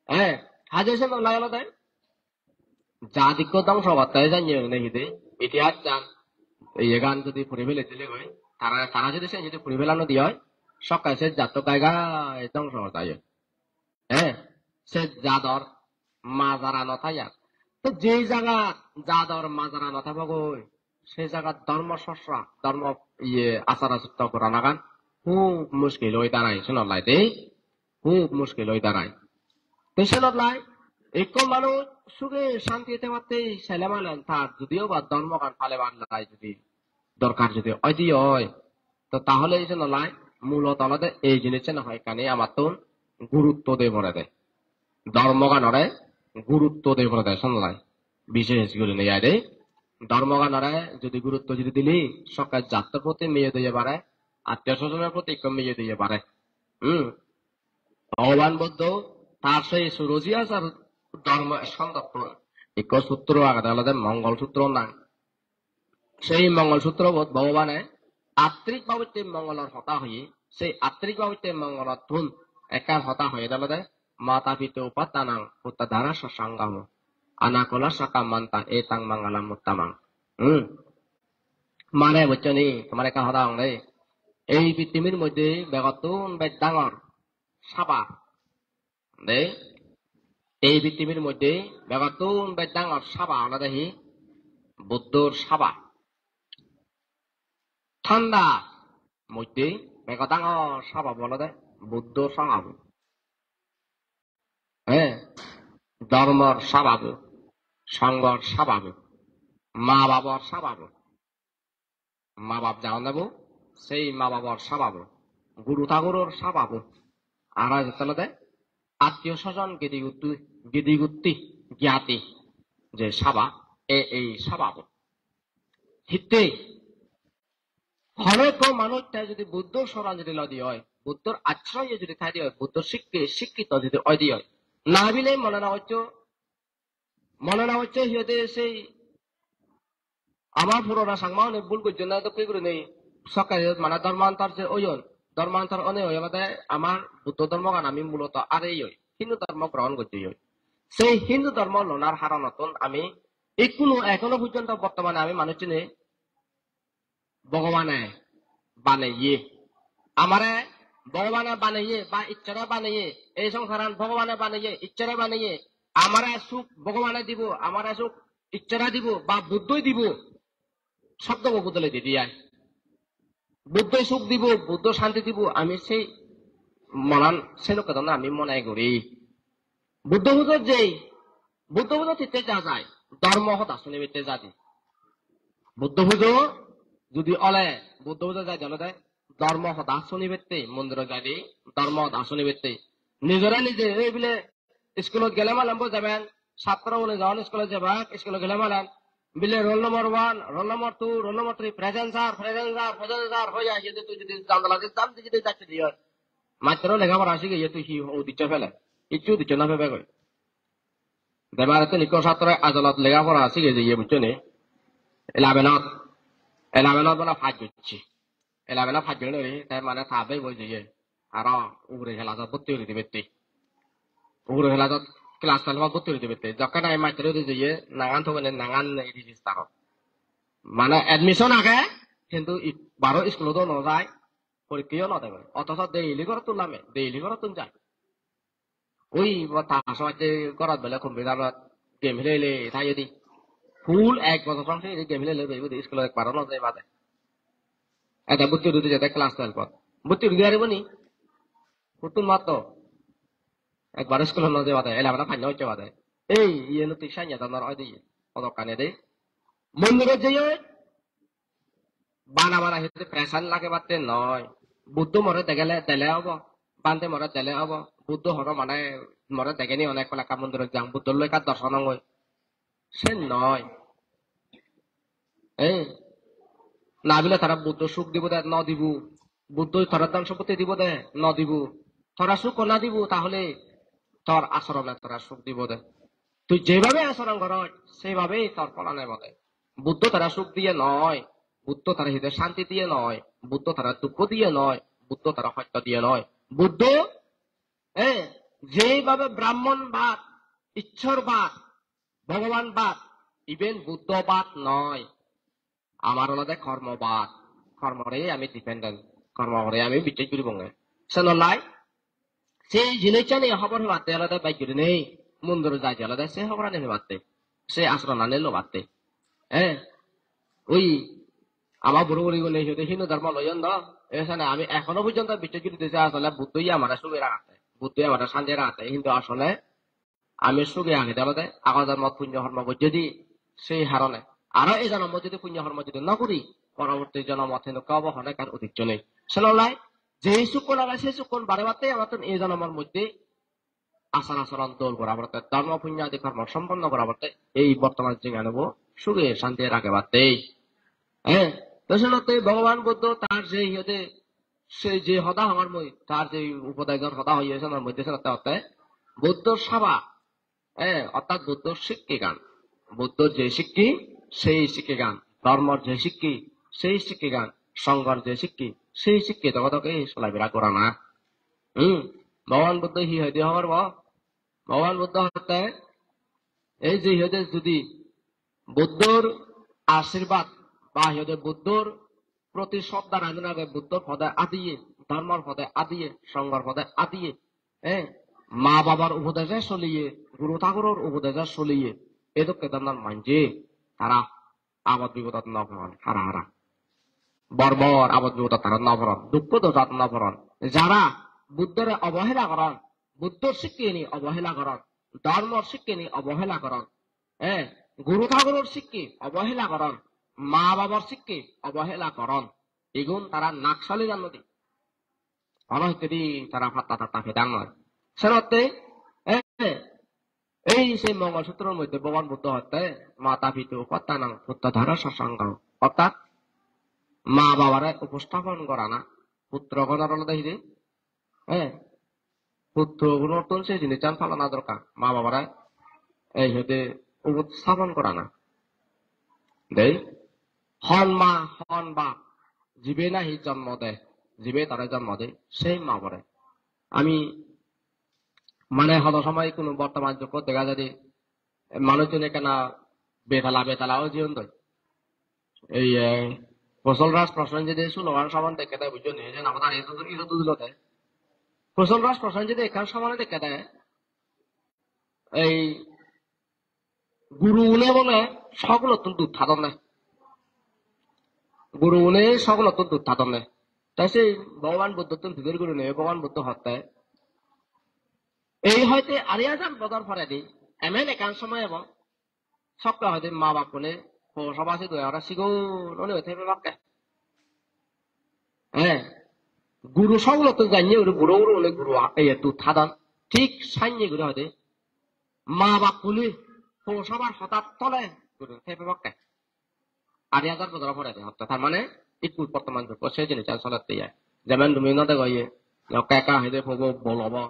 Eh, haje sen ole olode jat ikko dongso gotte janye gune hide, itihas jan, iyegan jodi puri pele dilegoi, tara, tara jodi sen jodi puri pelano di oi, sokke se jatto gai gai dongso gotte oi. Eh, se jador majara no thai ar. To je jagat jador majara no thabo goi, se jagat dhormo chorcha, dhormo iye achar achottho goranagan hub muskil oi darai, senolai de. Hub muskil oi darai. Te senolai ekko manuj suge shanti thebatte sele malen tar judi o ba dhormogan palebar lai judi dorkar judi oide oi, to tahole senolai mulot olode ei jinissan hoyekkani amattun gurutto de porede. Dhormoganore gurutto de porede senolai. Bishesh gurinei ai de. Dhormoganore judi gurutto judi dile, sokke jattor proti meye de oye pare, attiyo sojonor proti ekko meye de oye pare. Hmm. Bhogoban Buddho tar sei suroji achar dhormo skondottun ekko sutro agede olode Mongol Sutro nang. Sei Mongol Sutrobot Bhogobane attrik babotte mongolor hoda hoye, sei attrik babotte mongolottun ekkan hoda hoyede olode mata pita upadanang puttadara sasanggamo anakulassa kammanta etang mangalam uttamang. Hmm. Mane buccho ni, tomare ekkan hoda hong de. Ei pittimir moddhe begottun bej dangor saba. De, ei pittimir moddhe begottun bej dangor saba olode hi? Buddhor saba. Thanda moddhe bego dangor saba olode Buddhor saba. Eh, dhormor saba, sanghor saba, ma babor saba. Ma bap agonde bo, sei ma babor saba bo, guru thaguror saba bo, aro ejette olode attiyo sojon gedi gutti, gedi gutti, gyati je saba, e-, ei saba bo. Hitte hono ekko manuj te judi Buddhor soran judi loi de oi, Buddhor ashroye judi thai de oi, Buddhor sikke-, sikkito judi oi de oi, na bile mone na goccho, mone na goccho hi hoide sei ama purona Changma une bhul gojjon na dokke gurinei sokke mane dhormantor je oyon, dhormantor one oi olode amar Buddho dhormogan ami muloto areyoi, Hindu dhormo grohon gojjeyoi. Sei Hindu dhormo lonar haronottun ami ikkunu ekhono porjonto bortomane ami manuchchune Bhogobane baneye. Amare Bhogobane baneye ba Ishshore baneye. Ei songsaran Bhogobane baneye, Ishshore baneye. Amare suk Bhogobane dibo, amare suk Ishshore dibo ba Buddhoi dibo. Sobdobo bodole didi ai. Buddhoi suk dibo, Buddho shanti dibo, ami sei monan senokke done ami mone guri. Buddho pujo jei, Buddho pujo titte ja jai, dhormo hoda sunibatte jadi. Buddho pujo judi ole, Buddho pujo jai olode dhormo hoda sunibatte, mondirot jaide dhormo hoda sunibatte. Nijore nije ei bile iskulot gele malen bo jeben, satro gune jon iskulot jebak, iskulot gele malen bile roll number one, roll number two, roll number three, present sir, present sir, present sir, hoi ai, jodi tui jodi jandala di jam di jodi jacche di oi. Mastro lega pora sigeye tui hi udiccho pele? Hissu udiccho no pebe goi. Debare tun ikko satro ajalot lega pora sige jeye, buccho ni? Eleven-ot. Eleven-ot bana pass gocche. Eleven-ot pass gocche ni, te mane ta bhei bo jeye. Aro ugure class-ot bhotti guri dibatte. Ugure class-ot, class twelve-ot bhotti guri dibatte. Jokke nahi mastro udi jeye, nangan thogene nangan nei register-ot. Mane admission age, hintu i-, baro iskulot do no jai. Porikkeyo no degoi. Othoso daily gorottun lame, daily gorottun jai. Ui, bo ta somatte gorot bele computer-ot game hele hele thai di. Full ek bojor song se game hele hele bebe di, school-ot ekbaro no jai bade. Ede bhorti uri di jete class twelve-ot. Bhorti uri di aribo ni? Huttun matto. Ekbaro school-ot no jai bade, ele bana panna hocche bade. Ei, iye no tik sanye dhoronor oide iye. Hodokkani de. Mondirot jeyoi, bana bana hete present lagebatte noi. Buddho more degele dele obo, Bhante more dele obo. Buddho hono mane more degeni onek pala ekka mondirot jang, Buddho loi ekka dorson ongoi. Sen noi. Eh? Na bile tara Buddho suk dibo de, no dibo. Buddho tara dhon sompotti dibo de, no dibo. Tara suk na dibo, tahole tor asorone tara suk dibo de. Tui jebhabe asoron goros, sebhabei tor pholan ebo de. Buddho tara suk diye noi, Buddho tara hide shanti diye noi, Buddho tara dukkho diye noi, Buddho tara hosto diye noi. Buddho, eh, jebhabe Brahmonbad, Ishwarbad, Bhogobanbad, iben Buddhobad noi. Amar olode kormobad, kormore ami dependent, kormore ami bichej guribonge. Senollai, se jinissani hobor hebatte olode bej gurinei, mondirot jai olode se hoborani hebatte, se asoronani lobatte. Eh, ui, ama buro burigune hi hoide Hindu dhormo loyon do, esane ami ekhono porjonto bichej guri dise asole Buddho ye amare suge ragatte, Buddho ye amare shanti ragatte, hintu asole ami suge agede olode ago jormot punyo hormo gojjedi, sei harone. Aro ei jonomot jodi punyo hormo jodi no guri, poroborti jonomot hendokke obo hono ekkan udiccho nei. Senollai jei sukkun age sei sukkun barebatte amattun ei jonomor moddhe achar achoron dol gora porotte, dhormo punyo adi kormo somponno gora porotte, ei bortoman jinganibo suge shanti ragebatte. Eh, to senotte Bhogoban Buddho tar je hi hoide se je hoda hongor mui, tar je upodejon hoda hoye senor moddhe senotte hotte Buddhor sabha, eh, orthat Buddhor sikkegan. Buddhor je sikke, sei sikkegan. Dhormor je sikke, sei sikkegan. Songhor je sikke, sei sikke dokke dokke solabira gorana. Hmm. Bhogoban Buddho hi hoide hobor bo? Bhogoban Buddho hotte, ei je hi hoide jodi Buddhor ashirbad ba hi hoide Buddhor proti sroddha ragena age, Buddhor pode adiye, dhormor pode adiye, songhor pode adiye, eh, ma babar upodeje soliye, guru thaguror upodeje soliye, edokke dhoronor manje tara abot bipodot no poron, hara hara. Bor bor abot bipodot tara no poron, dukko dosat no poron. Jara Buddhore obohela goron, Buddhor sikkeni obohela goron, dhormor sikkeni obohela goron, eh, guru thaguror sikke obohela goron, ma babor sikke obohela goron, igun tara nak sali jannoi de. Hono hittedi tara patta tatta pedang noi. Senotte, eh, ei se Mongol Sutror moddhe Bhogoban Buddho hotte, "Mata pitu upattanang puttadara sasangho." Orthat, ma babare upostapon gorana. Putrogonor olode hide? Eh, putrogunottun se jinissan palana dorkar. Ma babare ei hoide upostapon gorana. Dei, hon ma, hon bap, jibe nahi jonmo de, jibe tore jonmo de, sei ma babore. Ami mane hodo somoy hono bortoman jugot dega jai de, manuchchun ekkena betala betala oi jeyon doi. Ei, eh, Kosol Raj Prosenjit de slogan soman dekkede, bujjo ni? Je nabo dare idu, idu dilo de. Kosol Raj Prosenjit de ekkan soman dekkede. Ei gurune bole sogunottun dud hadonne. Gurune sogunottun dud hadonne. Te sei Bhogoban Buddhottun pujor gurine, Bhogoban Buddho hotte, ei hoite arei hajar bojor poredi emon ekkan somoy ebo, sokke hoide ma bappune po soba sidu ore sigon onei thei pebakke. Eh, guru sogunottun janye guri buro gurune guru a-, iye dud hadon. Thik sanye guri hoide ma bappune po sobar hodat tole guri thei pebakke. Arei hajar bojor poredi hotte. Tar mane ikku bortoman juggo se jinissan solette ai. Jemon tumi no dego iye, ekka ekka hoide pobo bol obo,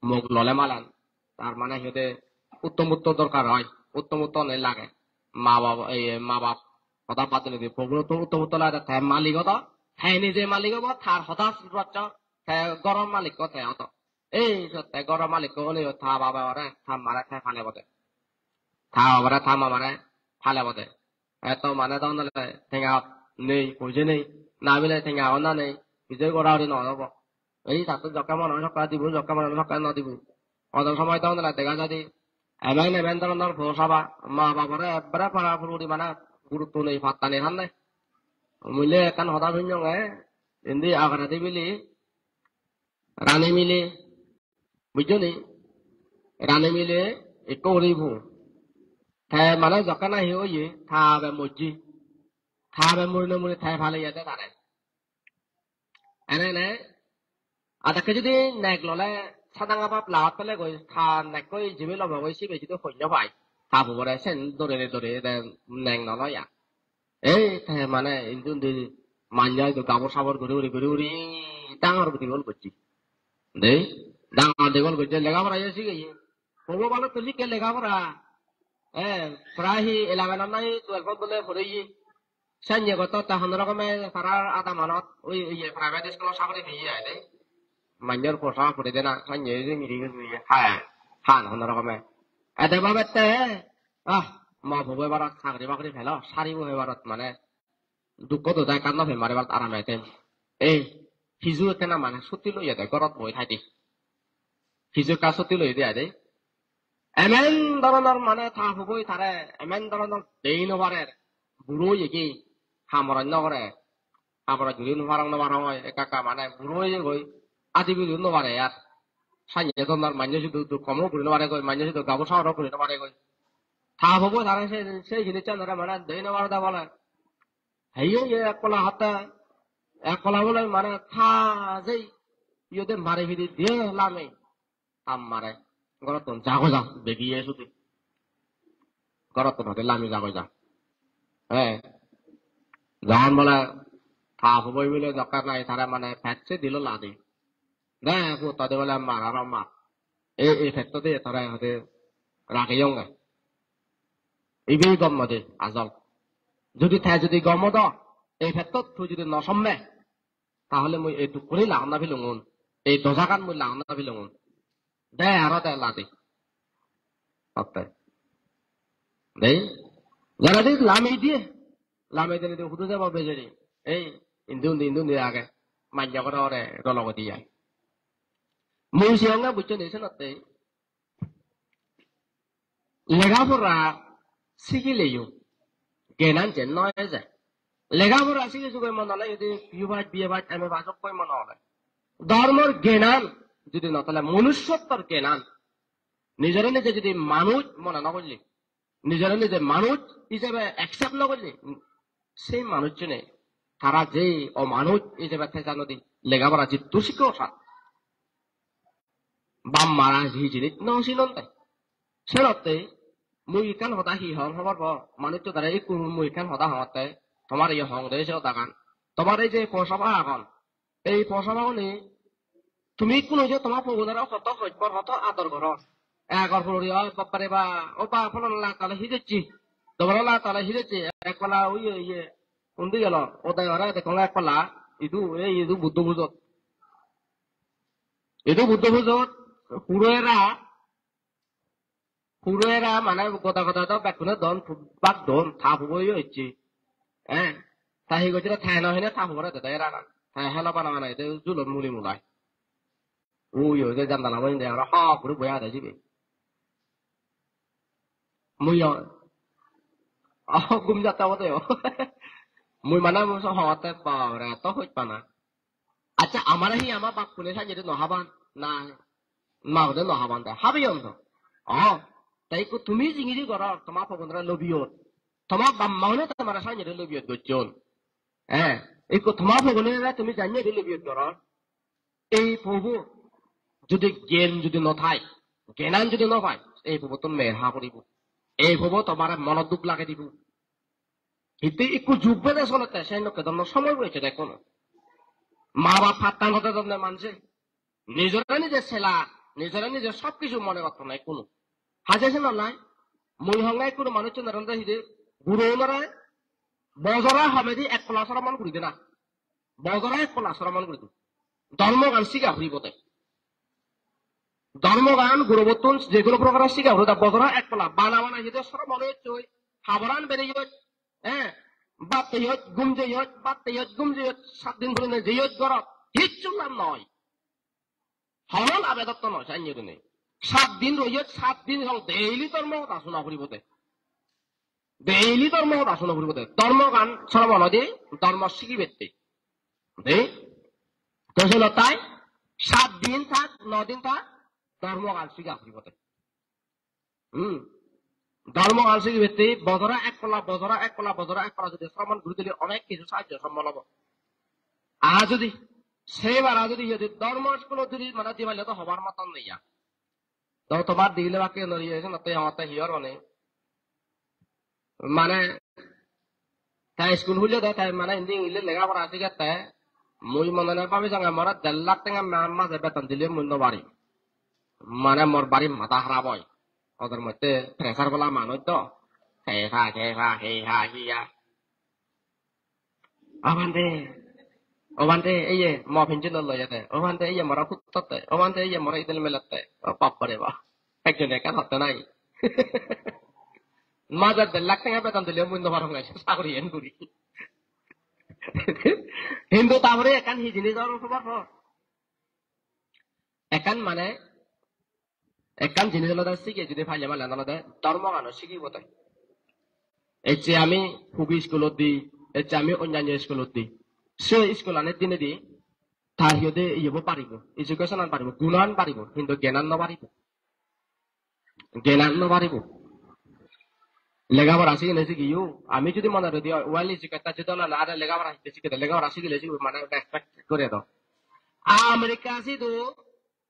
mok lole malen. Tar mane hoide uttom uttor dorkar oi, uttom uttor nei lage. Ma baba, ei ma bap hoda bad dinei di, pobo uttom uttor lage, te malik odo, te nije malik obo, tar hoda roccho, te goro malikko te odo. Ei sotte goro malikko oleyo ta babare, ta mare te palebode. Ta babare, ta mamare palebode. Eto mane don ole tenga nei, poije nei, na bile tenga ona nei, Pije gora guri no obo. Ei tattun jokke mone hoy sokke dibo, jokke mone hoy sokke no dibo. Odo somoy to onore dega jai de. Emen emen dhoronor po saba, ma babore ekkere para puri mane gurutto nei, patta nei sanne. Mui le ekkan hoda sunnong, eh? Indi Agra di bili, Rani mile, bujjo ni? Rani mile ekko guri po. Te mane jokke nahi oye, ta babe mojje. Ta babe murine murine te paleye de tare. Ene ene, adekke judi nek lole sadanga bap lagot pele goi, ta nekkoi jibe lobo goi sibe judi hoi no pai, ta pubore sen dore dore de nek no loya. Ei te mane indi undi manja idu gabur sabur guri guri guri guri dangor guri gol gocche. De, dangor de gol gocche, lega pora ye sigeye. Hobo balo to likke lega pora. Eh, prai hi eleven ot nahi twelve ot bole poreye. Sanye gotto ta hono rokome tara adamanot, oi, iye, private school-o sagori peye ai de. Manjor posa puri dena, sanye oi miri guri, ha, han hono rokome. Ede babette, ah, mo pubo ebarot sagori bagori pelo, saribo ebarot mane, dukko doda ekkan no pemar ebarot arame tem. Ei, hiju ekkena mane sutti loye de, gorot boi thai de. Hiju ekka sutti loye de ai de. Emen dhoronor mane ta puboi tare, emen dhoronor dei no parer. Buro oyegi, ham oroj no gore. Ham oroj guri no parong, no parong oi, ekka ekka mane buro oyegoi, adi guri no pare ar. Sanye dhoronor manje sudu duk komo guri no pare goi, manje sudu gabur sagor guri no pare goi. Ta puboi tare se, se jinissan ore mane dei no pare de bole. Heyo ye ekkola hatte, ekkola bole mane ta jei, yode mari pidi diye lami. Ammare. Gorottun jago ja, begiye sudi. Gorottun hode lami jago ja. Eh. Jogon bole ta puboi bile dokkar nai, tara mane petse dilo ladi. De, puttade bole mar aro mar. Ei, ei petto de tara hode rageyonge. Ibe gom ode ajol. Judi te judi gom odo, ei pettot tui judi no somme, tahole mui ei dukkuni lagon na pilungun, ei dojagan mui lagon na pilungun. De aro de ladi. Otte. Dei, jara di lami diye, lami dile di hudu jabo bejeri. Ei, indi undi, indi undi age. Manja gore ore rolo godi ai. Mui siyonge bujjo ni senotte. Lega pora sigileyo gyanan jen no eje. Lega pora sigi sugoi mon ole jodi B U pass, B A pass, M A pass okkoi mon ole. Dhormor gyanan jodi no thale, manussottor gyanan, nijore nije jodi manuj mone no golle, nijore nije manuj ijebe accept no golle, sei manujjune tara je omanuj ijebe teja nodi lega pora jiddur sikko sat. Bap mara hi jinis no sinon de. Senotte mui ekkan hoda hi hong hobor po, manuj to dare ikku mui ekkan hoda hongotte, tomare yo hong de se hodagan. Tomare je posaba agon, ei posabagune tumi ikkunu je toma pogunore hoto hoj por, hoto ador goror. Egor purori oi, bappare ba, o ba, pholona la tale hi jocchi? Doboro la tale hi jocchi? Ek pala oye, oye, undi gelo, o degore dekkong ek pala, idu, ei idu Buddho pujot. Idu Buddho pujot, huro era, huro era mane goda goda do bekkune don, bak don, ta pubo yo ecche. Eh, ta hi gocchile, ta no hine ta pubore dede era na. Ta helo bana bana ede julot muli mulai. Ui, ui, je jandala bo indi aro hok guri boi age jibe. Mui o, oh, gum jatte obode o. Mui mane mui so hongotte, babare, to hoj pana. Accha, amare hi ama bappune sanye de no haban? Na, ma ode no haban de. Habeyon do. Oh, te ikku tumi jingiri goror, toma pogunore lobiyot. Toma bamma une tomare sanye de lobiyot gocchon. Eh, ikku toma pogunore tumi janye de lobiyot goror. Ei pobo jodi gyan jodi no thai, gyanan jodi no pai, ei pobottun mer ha puribo. Ei pobo tomare monot duk lage dibo. Hitte ikku jug bede solette, se nokke donno somoy boyecche de ekkono. Ma bap pattan hoda donne manje. Nijore nije sela, nijore nije sob kichu mone gotto na ekkono. Haje se nolai, mui honge ekkono manuchchun eronde hide, guro onore bojore homedi ek pala sromon guri dena. Bojore ek pala sromon guri dena. Dhormogan siga puribo de. Dhormogan gurobottun je hono prokare siga puribo de, bojore ek pala bana bana hide sromon oyot, haboran bereyot, eh, batte yot, gum jeyot, batte yot, gum jeyot, sat din dhori ne jeyot gorot. Hissu lab noi. Hono lab edotto noi, sannye gurinei. Sat din roiye, sat din song daily dhormo hoda suna puribo de. Daily dhormo hoda suna puribo de. Dhormogan sromon oi de, dhormo sigibette. De? To senotte sat din thak, no din thak, dhormogan siga puribo de. Hmm. Dhormogan sigibette bojore ek palla, bojore ek palla, bojore ek palla jodi sromon guri dile onek hissu sahajjo sombol obo. Ar jodi sebar jodi, jodi dhormo school-ot jodi mane di palle to hobar moton nei ar. To tomar digile bakke no iye, senotte amatte hi or mane? Mane te school hulle de, te mane indi English lega pora sigette. Mui mone mone babi sange more der lakh tenga ma-, maje beton dile mui no parim. Mane mor bari mada harap oi. Odor moddhe pressure bola manuj to. He ha, he ha, he ha, he ha. O bhante, o bhante, eye mo pension loi jade. O bhante, eye mora huttotte. O bhante, eye mora idel melotte. O bap re bap. Ekjone ekkan hotte nai. Majar der lakh tenga beton dile mui no parong ai, sagori en guri. Hintu ta pore ekkan hi jinis aro hobar por. Ekkan mane, ekkan jinis olode sige judi paile malen olode dhormogano sigibo te. Ecche ami hugi iskulot di, ecche ami onnanyo iskulot di. Se iskulani dinedi tar hi hoide iyebo baribo, education-an baribo, gunan baribo, hintu gyanan no baribo. Gyanan no baribo. Lega pora sigine sigiyo. Ami judi mone gori di, well educated judi ole, are lega pora hitte sigede, lega pora sigile sigibo mane respect gore do. America sidu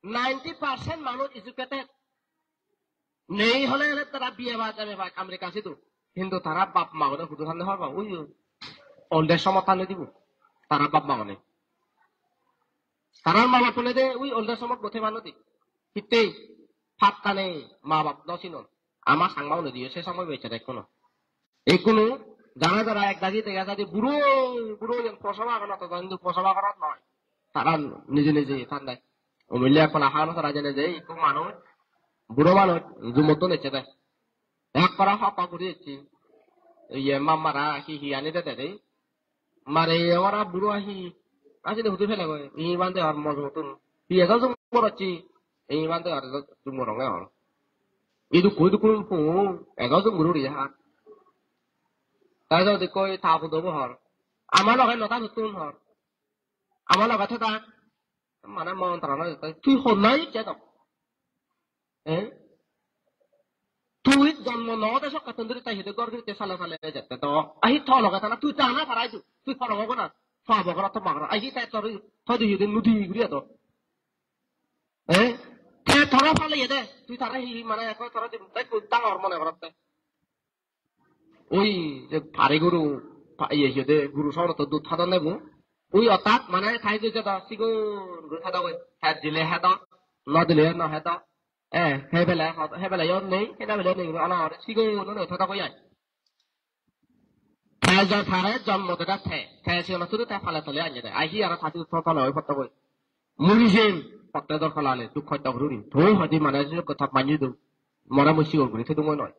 ninety percent manuj educated. Nei hole hole tara B A pass, M A pass America sidu. Hintu tara bap ma gune hudu thanne hobor pang? Ui, old age home-ot thanne dibo. Tara bap ma gune. Tarar ma bap hole de ui old age home-ot bote mano de. Hitte? Patta nei, ma bap no sinon. Ama Changma une diyo se somoy bechare ekkuno. Ikkunu jara jara ek dagi dega jai de buro, buro iyen posoba gorot, hintu posoba gorot noi. Tara nije nije than de. Umille ekkona hana tara jene je ikko manuj, buro manuj, jumottun ecche de. Ekkora hoppa guri ecche. Iye mamara hi hi ani de de de. Mare iye ora buro hi. Asile hudu pele goi. Iye bande ar mo jumottun. Hi ejo jum gorocchi. Iye bande ar ejo jum goronge hor. Idukko idukko pungu, ejo jum guri uri ha. Ta jodi koi ta pudobo hor. Ama loge no ta puttun hor. Ama loge theda. Mane mon tara no jete. Tui honna icche do. Eh? Tui jonmo no de sokkattun duri ta hide gor girite sale sale jette do. Ahi to loge tana tui ta na parai du. Tui horo go na. Pabo gora to magara. Ahi ta tor to di hide nudi guri do. Eh? Te tara pale de. Tui tara hi mane ekko tara di ekko dangor mone gorotte. Ui je pari guru, pa-, iye, iye de, guru sohor to dut hadon nebo. Ui otak mane thai je jada sigon guru thadogoi. Thai dile hadon, no dile no hadon. Eh, hebele, hebele yo nei, hena bele nei, ana sigon no thadogoi ai. Thai ja thare jonmo de te, thai se ona turu thai pale tole anye de. Ai hi ara thai to tole oi potto goi. Muri jen, potte dor palale, duk hosto guri. To hadi mane je ko thap manyi do. Mora mui sigon guri thedung noi.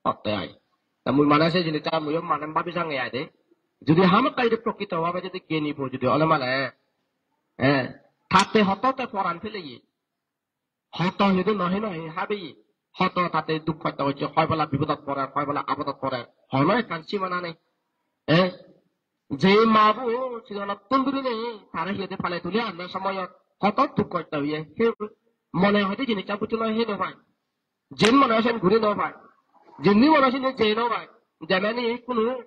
Potte ai. Ta mui mane se jinis ta mui mane babi sange ai de. Judi hamakkai judi prokrito bhabe judi geni po judi ole mane, eh, tate hoto te poran pele ye. Hoto judi nohe nohe habe ye. Hoto tate duk hosto hocche, hoi bala bipodot pore, hoi bala abodot pore. Hono ekkan simana nei. Eh, je ma bo sigonottun durine tare hiyede pale tuli anne somoyot hoto duk hosto oye. He mone hoide jinissan buji no, he no pai. Jen mone sen guri no pai. Jinni mone sen je no pai. Jemeni kunu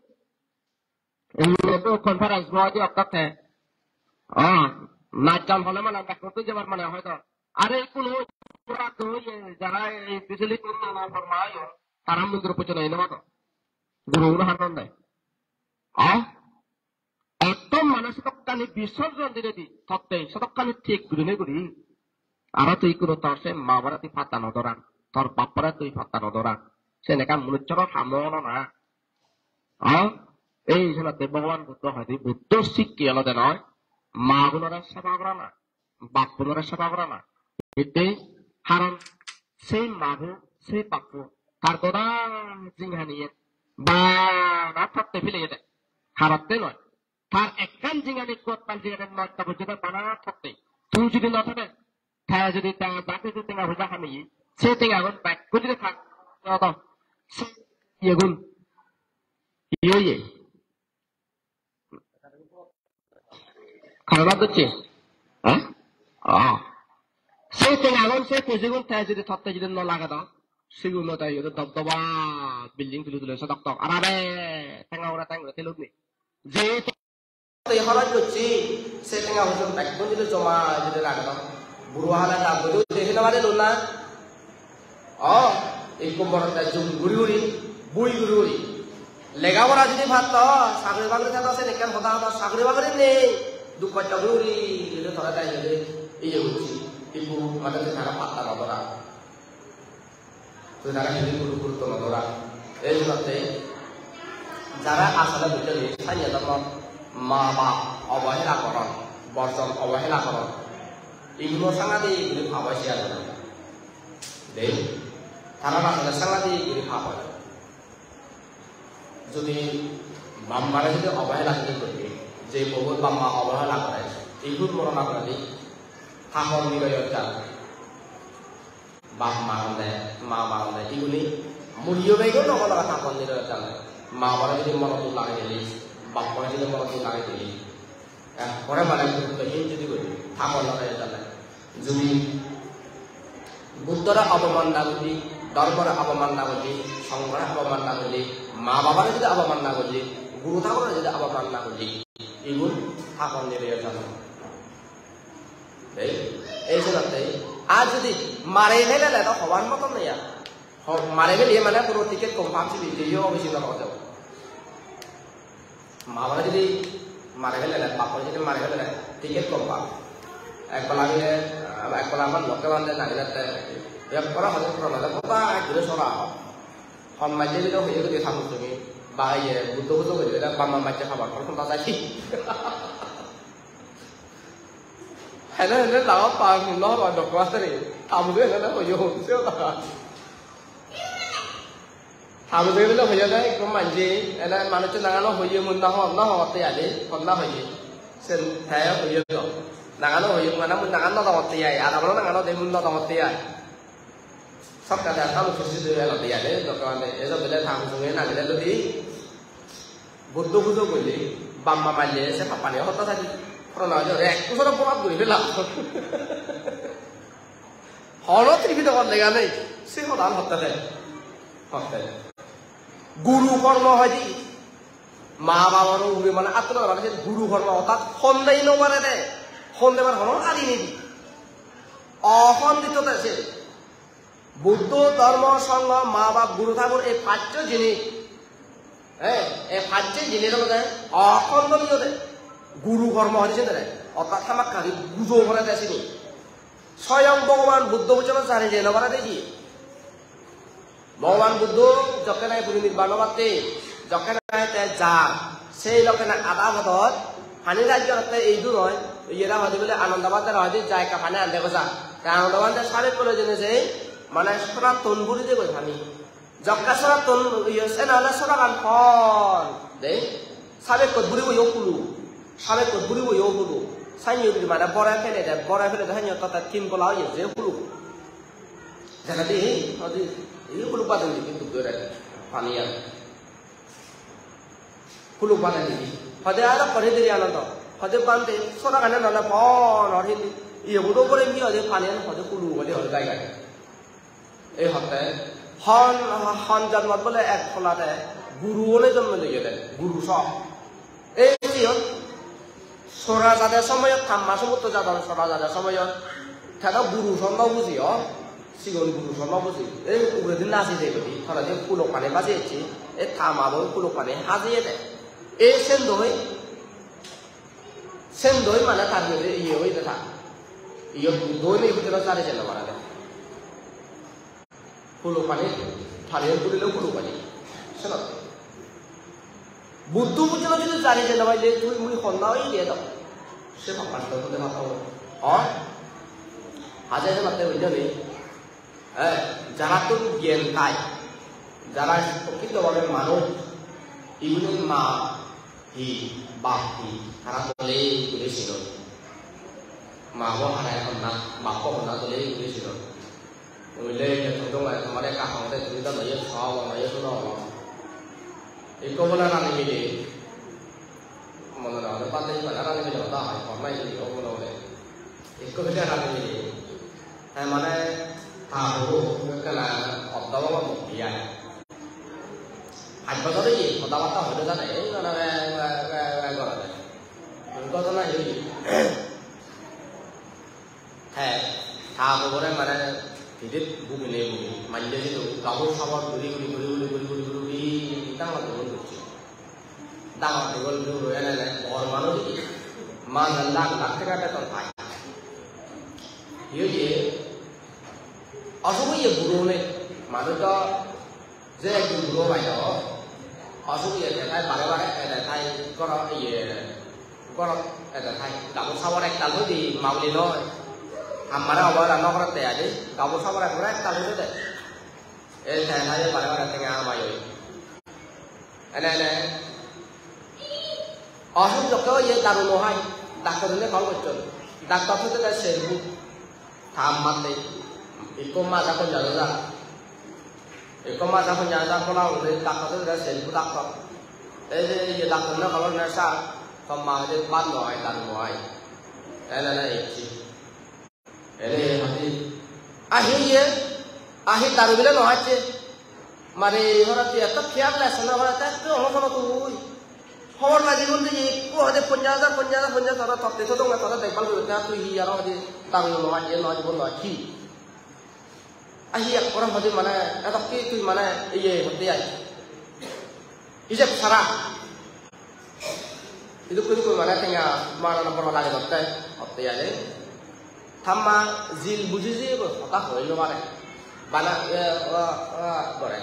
ei conference bo di okkatte. Ah, najjan hole mane bekkun jebar mane hoito. Are kunu pura to ye jara ei bisili kunu na forma yo. Tara mundur pujo nei no to. Guru guru haron dai. Ah? Ekdom mane sedokkani bisorjon dinedi, totte sedokkani thik gurinei guri. Aro tui ikkunu tor se ma babore tui patta no doran, tor bap bore tui patta no doran. Sen ekkan munuchoro ham no na. Ha? Ei senotte Bhogoban Buddho hoide Buddho sikke olode noi, ma gunore seba gorana. Bappunore seba gorana. Hitte? Haron sei mabu, sei bappu, tar goda jinghaniye bana totte pile yede. Haratte noi. Tar ekkan jinghani, ekko ekkan jinghani nosto gojjede bana thotte. Tui judi no thode, te judi tenga, bak judi tenga poisa hameye, se tengagun bekkun judi thak, te odo. Se iyegun. Iye, iye. Hobor pacche? Hah? Oh. Se tengagun, se pujigun te judi thotte judi no lage do, sigun no te iyot dobdoba building tuli tuli sodok tok. Arare, tenga ugure tenga ugure teluk ni. Je te horoj gocche, se tenga pujun bekkun judi joma judi rage do. Buro hala da bujun de hino bare luna. O, ikko morot te jum guri guri, bui guri guri. Lega pora judi patto, sagori bagori thado sen ekkan hoda hoda, sagori bagori nei. Duk hosto guri guri, judi tore dai judi iye gocchi, ikko mane tui tara patta no dora. Tui tara hini guru gurutto no dora. Ei jenotte jara asole bujjoni, sanye dhammo ma bap obohela goron, borjon obohela goron. Iguno sangadi guri pap oi siyan. Dei, tara asole sangadi guri pap oi. Jodi bap mare jodi obohela jodi gori, je pobo bap ma obohela gore, igun moro na gore, thapor niroyot jai. Bap maronde, ma maronde, iguni muriyo bego nogo nogo thapor niroyot jai. Ma bare jodi moro duk lage dili, bap bare jodi moro duk lage dili, ekkore mane guruttohin jodi guri, thapor niroyot jai. Judi Buddhore oboman na gojji, dhormore oboman na gojji, songhore oboman na gojji, ma babare judi oboman na gojji, guru thagurore judi oboman na gojji, igun thapor niroyot jai. Ei, ei jenotte, ar judi mare felele to hobar moton nei ar. Ho-, mare fele mane puro ticket confirm sibe, jeyo obo sibe no hobo. Ma babare judi mare felele, bap mare judi mare felele, ticket confirm. Ek pala bile, ah, ek pala amar lokke bande nagilette. Ek pala hodo pura mane goda ek guri sora ho. Hon majje bile hoye guri thamu tumi. Ba iye, Buddho pujo guri bile bap ma majje habar hon hon ta jai. Hele hele laga pa hon no ba dokko asari. Thamu hele hele hoye hon se oda. Thamu hele hele hoye de ekko manje, ele manuccho nangano hoye mun na hon, na hotte ade, hon na hoye. Sen te hoye do. Nangano hoye, mana mun nangan no dogotte ai, adamano nangano de mun no dogotte ai. Sokkade thamu sisi de elo de ade, dokko ande, ejo bele thamu sunge nagile lodi. Buddho pujo golle, bap ma malle, se pappani hotta sadi. Corona oye, ek bojor borbat guri pela. Hono Tripitokot lega nei, se hodan hotte de. Hotte. Guru kormo hoide, ma babor ugure mane atto mane se guru kormo, orthat hon dei no pare de, hon debar hono adi nei. Ohondito de se. Buddho, dhormo, songho, ma bap, guru thakur, ei paccho jinis, eh, ei paccho jinis olode okhondoniyo de. Guru kormo hoide siyen de, orthat hamakkai guri bujo pore de sigun. Soyong Bhogoban Buddho pojjonto jani jei no pare de ji. Bhogoban Buddho jokke nahi puri nirban obatte, jokke nahi te jar, sei lokke nahi ada podot pani rajyo orotte ei dur oi, iyere hoide bile Anando Bhante hoide jai ekka pani ande goja. Te Anando Bhante sabekkun oi jeinei sei, mane sorattun buri jegoi pani. Jokke sorattun, iye, sene ole soragan hon. De, sabekkot buribo yo hulu. Sabekkot buribo yo hulu. Sanyo guri mane bore pele de, bore pele de, sanyo totte tin gola oye je hulu. Jana de, he, odi, ei hulu baden di kintu dore, pani ar. Hulu baden di. Hode aro pore diri Anando. Hode Bhante, soragane nole pon, or hindi. Iye gudo bore mi hode pani ar, hode hulu hode hode gai gai. Ei hotte, hon, hon jonmot bole ek polade guru ole jonmo loye de, guru so. Ei siyot sora jade somoyot, Kamma Samudro jadon sora jade somoyot, te do guru so no buji o, sigon guru so no buji. Ei uguredi naji de guri, toledi pulok pani baji ecche, ei ta ma bo pulok pani hajiye de. Ei sen doi, sen doi mane tar iye, iye oye de ta. Iyot doi nei hotelo jari jelo mane de. Pulok pani, pani pulile pulok pani. Senot. Buddho pujjo jodi jani jei no paile tui mui honna oi diye do. Se bhagwan to hode bhagwan. Hon? Haje se matte bujo ni. Eh, jara to gyan thai. Jara prokrito bhabe manuj. Igunor ma Hi, bap hi, tara dole guri sinon. Ma bo hara honna, bap bo honna dole guri sinon. Noile je todong ai tomare ekka hongde tumi do noyo so obo, noyo suno obo. Ikko bole rani mile, mone no hode bade bana rani mile hoda hoi, honna hi obo no hode. Ikko bole rani mile. Te mane ta huro ekkana oddo baba mukti ai. Pach bojor oye, hoda batta hoide jane, ei mane be, be, be, be gorede. Ghotona hi oye? Te ta hubore mane pidit bugine bugi, manje sidu gabur sabur guri, guri, dangor dugul gocche. Dangor dugul guri ene ene bor manuj oye. Mane lakh lakh taka beton pai. Hi oye? Osuk oye buro ne, manuj do je ekdin buro bai do, osuk oye te tai bare bare ede tai goro iye, gorot ede tai gabur sabur ektal hudi maguli noi. Ammare obo ela no gorot de adi, gabur sabur ekkore ektal hudi de. Ei te tai bare bare tenga amai oi. Ene ene. Osuk jokke oye daru no hai, doctor-une call gocchon. Doctor hoide de serbu. Tam matte. Ikko maja ponjash hajar. Ikko maja ponjash hajar bola uri doctor hoide de serbu doctor. Ei je iye doctor-une call gocchon, "Sir, to ma hoide bhat no hai, daru no hai." Ene ene ecchi. Ele hadi. Ahi ye, ahi daru bile no hacche. Mare hora tui eto careless no hora, ta ekku ono sono tui. Hobor lagi gun de ye, ko hade ponjash hajar, ponjash hajar, ponjash hajar, totte to dong, totte dekbal guri, ta tui hi aro hade daru no hacche, no hacche, no hacche. Ahi ekkore hade mane, eto ki tui mane, iye hotte ai. Ijeb sara. Idukku idukku mane tenga marana boro lage dotte, otte ane. Tamma jil buji jiyegoi, hoda hoi no pare. Bana, e, o, o, gore.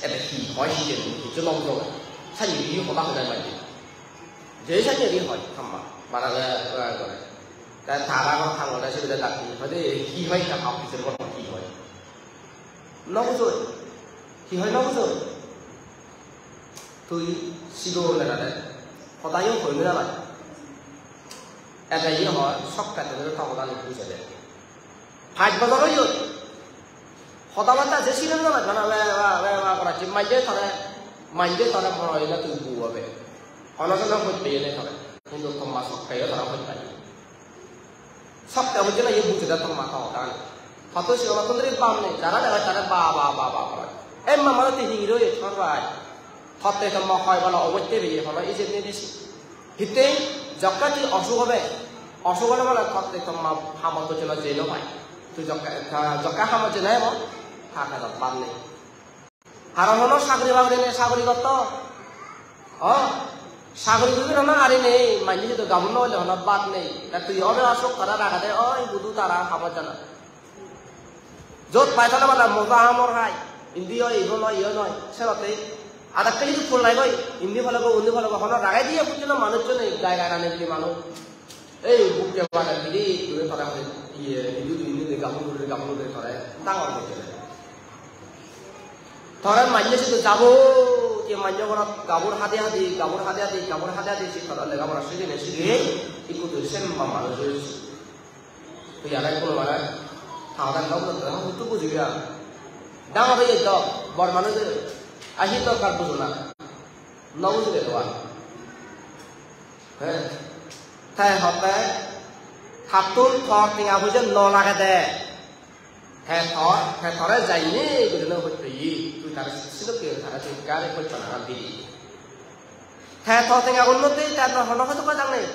Ebe hi hoi hijeni, hissu no bujogoi. Sanye hi hoda hoi jai manje. Je sanye hi hoi, tamma. Bana, e, o, gore. Te tara ghorot tangode sibere dagi. Hoide hi hoi ekka hap hissu bor hi hoi. No bujoi. Hi hoi no bujoi? Tui sigon lega de, hoda yo hoi no jana. Ede ye hoi, sokke tumi to hoda ni bujede. Pach bojor oye, hoda batta je sigon no jana, we, we, we, we, goracche, manje tore, manje tore boro oile tui bu obe. Hono jono hojbe ye nei tore. Hintu tomma sokke yo tore hojbe. Sokke bujje na, ye bujje de tomma to hodan. Hoto sigonottun dhuri bap nei, jara dega tare ba, ba, ba, ba, ba. Emma mane te hingiri oye, hor bai. Totte tomma hoi bana obotte beye, hono ijeb nei besi. Hitte, jokke tui osuk obe, osuk ole mane totte tomma hamot bojje na je no pai. Tui jokke, jokke hamot je no ebo, ta hajat bap nei. Aro hono sagori bagori nei, sagori gotto. O, sagori guri hono ari nei, manje sidu gabur no ole hono bhat nei. Ta tui obe osuk tara ragede, oi hudu tara habor jana. Jot pai tole bana moja hamor hai. Indi oi, igun oi, igun oi. Senotte adakke sidu pulai goi, indi pole goi, undi pole goi, hono ragedi ye bujje na manuj nei, gai gai rani bili manuj. Ei bukke bana gidi, dure tore hoi, iye, idu dui mile gabur guri, gabur guri tore dangor gocche. Tore manje sidu jabo, je manje gorot gabur hadi hadi, gabur hadi hadi, gabur hadi hadi, si tore lega pora sigine sige, ikku tui semba manuj oiye. Tui aro ekku mane, tara ekdom no tore, huttu bujibi ar. Dangor oiye do, bor manuj oiye. Ahi dorkar bujona. No bujibe do ar. He. Te hotte, tattun tor tenga poije no lagede. Te tor, te tore jainei gurinei hoj peye, tui tare sidokke tare tui gari hoj pana dibe. Te tor tenga gunnottei te no hono hojo pajak nei.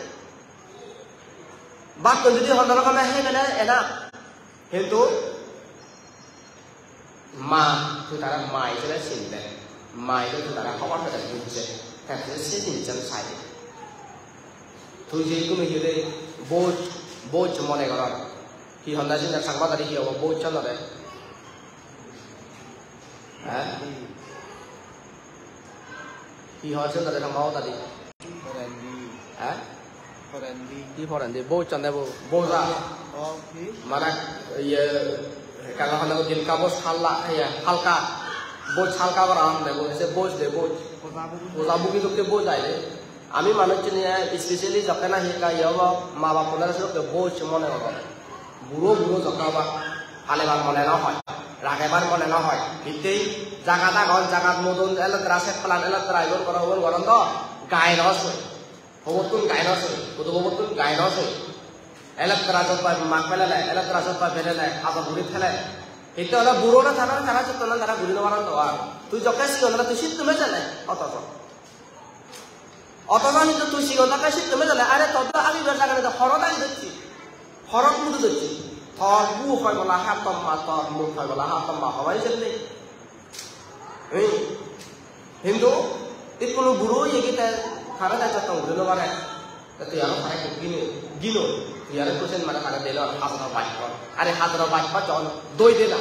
Battun judi hono rokome hei mane ena. Hintu ma, tui tara ma ijebe sin de, ma ijebe tui tara hobor pede bujje, te tui se jinissan sai de. Tui je gome hi de boj, boj mone goror. Hi honda jinda Changma dadi hi obo boj honore? Ha? Hi hor honore Changma dadi? Porendi. Ha? Porendi. Hi porendi? Boj honde bo, boja. Oh, hi? Mane, iye, ekkan honde bo dilka boj halla, iye, halka. Boj halka gora honde bo, se boj de boj. Boja bugi. Boja bugi dokke boj ai de. Ami manuchchune, specially jokke nahi ekka iye obo, ma bap-unore sedokke boj mone goron. Buro buro jokke obo, palebar mone no hoi, ragebar mone no hoi. Hittei jagat agon, jagat modon elettra, sek palan elettra, igun goron, ugun goron do, gai no soi. Hobottun gai no soi, hudu hobottun gai no soi. Elettra jot pai mak pelele, elettra jot pai pelele, ador guri thele. Hitte ole buro na tara, tara jotto na tara guri no paron do ar. Tui jokke sigon ole tui sittume jele, otojo. Otojo hintu tui sigon thakke sittume jele, are tor do agibar jagani do horot agi docche. Horot mudu docche. Tor bu hoi bola ha tomma, tor muk hoi bola ha tomma, hobai jelle. Ei, hintu ikkunu buro oye gi te tare te jotton guri no pare. Te tui aro tare ekku gino, gino. Tui aro ekku sen mane tare delo hajoro baj hor. Are hajoro baj hor jon doi de na,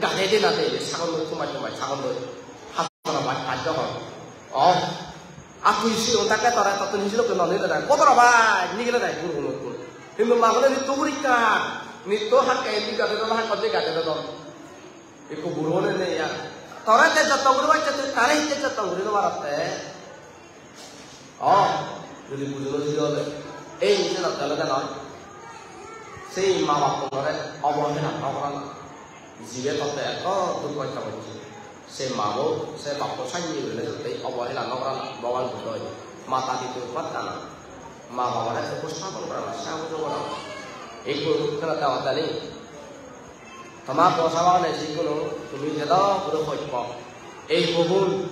gade de na de, sagon doi, tumaj tumaj sagon doi. Hajoro baj hor jon. O, ar tui sigon thakke tore tottun hijeni dokke no nile dai. Kodoro baj nigile dai gurogunottun. Hintu magune nitto porikkar, nitto hakke indi gade don, hakke indi gade don. Ikko buro onei nei ar. Tore te jotton guri pacche, tui tare hitte jotton guri no parotte? O, jodi bujo no jodi ole, ei senotte olode noi. Sei ma bappunore obohela no gorana. Jibe totte eto duk hosto gocche, se mabo, se bappo sannye gurinei totte obohela no gorana. Bhogoban Buddho hoye, mata pita upaddana, ma babore upostapan gorana, seba pujo gorana. Ikko senotte ottani. Toma po sabagune jigune tumi jedok guri hojpo. Ei pogun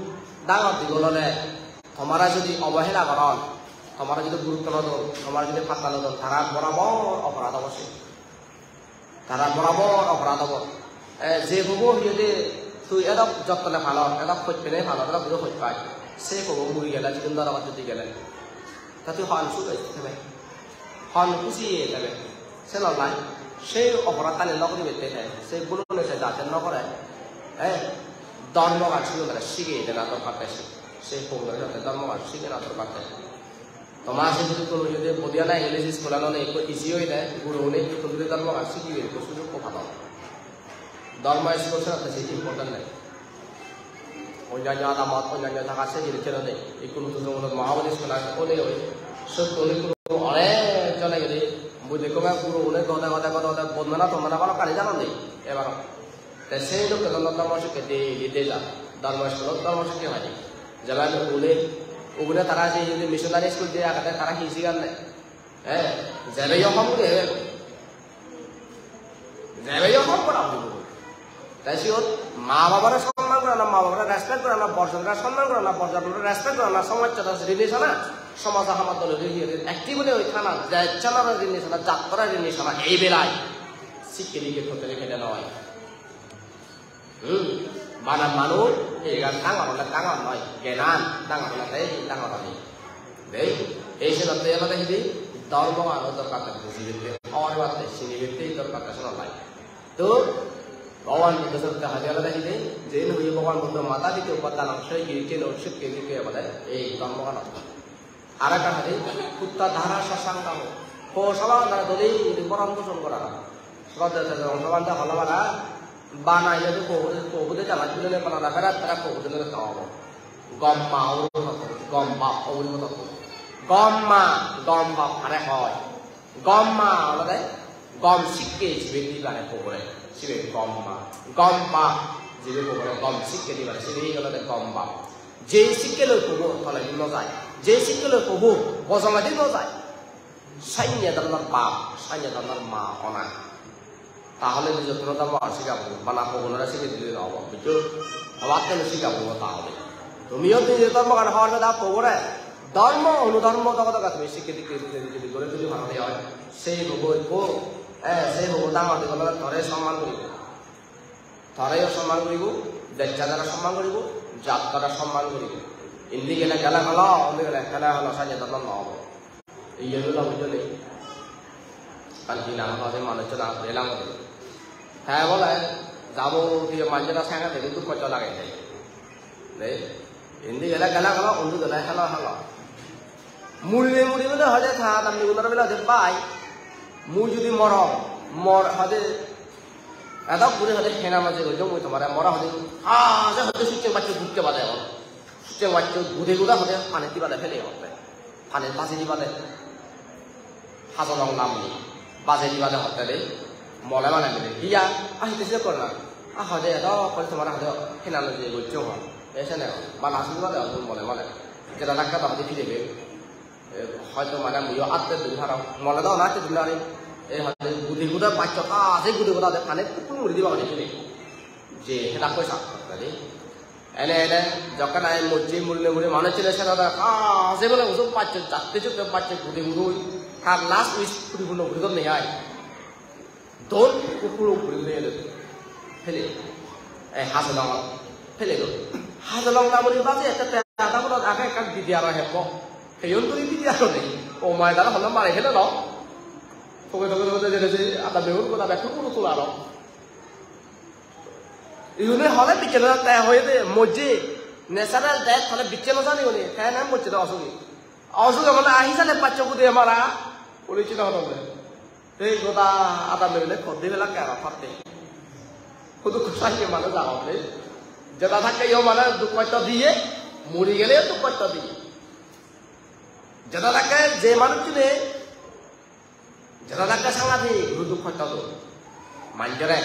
dangor digol ole tomare jodi obohela goron, tomare jodi gurutto no don, tomare jodi patta no don, tara borabor oporad obo se. Tara borabor oporad obo. E, je pogu hi hoide tui edok jottone palor, edok hoj penei palor, edok guri hoj pai. Se pogu muri gele, jidun norogot jodi gele. Ta tui hon suk oi thebe? Hon huji oi thebe? Se lolai, se oporadhani no guribatte te, se bhulune se jate no gore, eh, dhormogan sigunore sigei dena dorkar te, se, se pogunore jate dhormogan sigei dena dorkar te. Toma se jodi tumi jodi Bodhiana English School-anot ekko easy oi de, gurogune ekko tumi dhormogan sigibar ekko sujog padon. Dhormo school senotte se important nei. Onnanno adamot, onnanno jagat se jinis seno nei. Ikko nutun jongonot Mahabodhi school age, onei oi. Sot onei ikko onek jone guri, mui dekko ba guro onei gode gode gode gode bondona tondona balokkani jadon de. Ebar te sei lokke don dhormo sikke daily de ja. Dhormo school-ot dhormo sikke pai de. Jeba ugune, ugune tara je, je missionary school je agede tara hi sigan de. Eh, jebe yo hom guri hebe. Jebe yo hom gora puribo. Te siyot ma babore sonman gorana, ma babore respect gorana, borjonore sonman gorana, borjonore respect gorana, somajjot rini sana, somajo hamat dole rini, active oi thana, dejjore rini sana, jattore rini sana, ei belai sikke dikke totally pede noi. Hmm. Bana manuj, egan dangor ole dangor noi, gyanan dangor ole te dangor oi. Dei, ei senotte olode hidi, dhormogan o dorkar te bujibatte, hobor pebatte, sinibatte dorkar te senotte. To, Bhogoban Buddho senotte hoide olode hidi, je hoye Bhogoban Buddho mata pita upaddana, sei giri keno sikke dikke olode, ei dhormogan o. Arekkan hoide, putta dara sasangkamo. Po sabagan dara dole guri boron poson gorana. Sroddha Sejong Sobhante hola bana, bana iye de po, po bude jana tulene bana na berat berat po bude ne to. Gom ma uri hoto, gom bap uri hoto. Gom ma, gom bap hare hoi. Gom ma olode gom sikke jibe dibare pogore, sibe gom ma. Gom bap jibe pogore gom sikke dibare, sibe olode gom bap. Je sikke loi pobo toledi no jai, je sikke loi pobo bojongedi no jai, sanye dhoronor bap, sanye dhoronor ma ona. Tahole nijo dhormo ar siga puribo, bana pogunore sikke dile no obo, bujjo? Abar tene siga puribo tahole. Tumiyo nijo dhormogan hobor peda pogore, dhormo, onudhormo dogo dogo tumi sikke dikke dikke dikke dikke guri tuli parode oi. Sei pogu ekko, eh, sei pogu dangor digol ole tore somman guribo. Toreyo somman guribo, dejjadore somman guribo, jattore somman guribo. Indi gele gele holo, undi gele hele holo, sanye dhoronor no obo. Iyen olo bujjo nei. Ar hi nang hoide manuccho nang hoide elang hoide. Te bole, jabo diye manje na sanga de duk kosto lage de. Nei? Indi gele gele gelo, undi gele helo helo. Murine murine hoide ta damni gunore bele hoide bai. Mui judi morong, mor hoide edok guri hoide hena maje gojjo mui tomare more hoide, ah, je hoide sucheng bacche gutte bade on. Sucheng bacche gude guda hoide pani di bade fele hoide. Pani bajei dibade. Hajolong lamuni bajei dibade hotte de. Mole male mile. Hiya, a hitte se korna? A hode edo kori tomar hode hinalo je goccho hon. E sene hon. Bana hajei dibade hon mole male. Jeda dakka da hode phire be. E, hoito mane muiyo atte dun haro. Mole do na atte dun ari. E hode gudi guda baccho ta se gudi guda de pani pukul muri diba hode phire. Je heda koisa hotte de. Ene ene jokke nahi mojje, murile mure manuj chile sero da, ah, je bole uju bacche, jatte jutte bacche, gudi gudi, tar last wish puripunno guri don nei ai. Don puro puri guri elo. Pele. E, Hajolong pele do. Hajolong namoni baje ekka te ada bolo age ekka bidi aro heppo. Heyon duri bidi aro nei. O mai dara hono mare hele no. Toge toge toge jene je ada begun goda bekku puro tula aro. Iune hole bicche no te hoye de mojje, natural death hole bicche no jani uni, te na mojje de osugi. Osugi mane ahi sale baccho gude mara, uni chida hodon de. Te goda adam bebele kodde bela kara patte. Hudu kusai ke mane jagon de. Jeda thakke yo mane duk kosto diye, muri gele duk kosto diye. Jeda thakke je manuj ne Jeda thakke sangadi guru duk hosto do. Manjore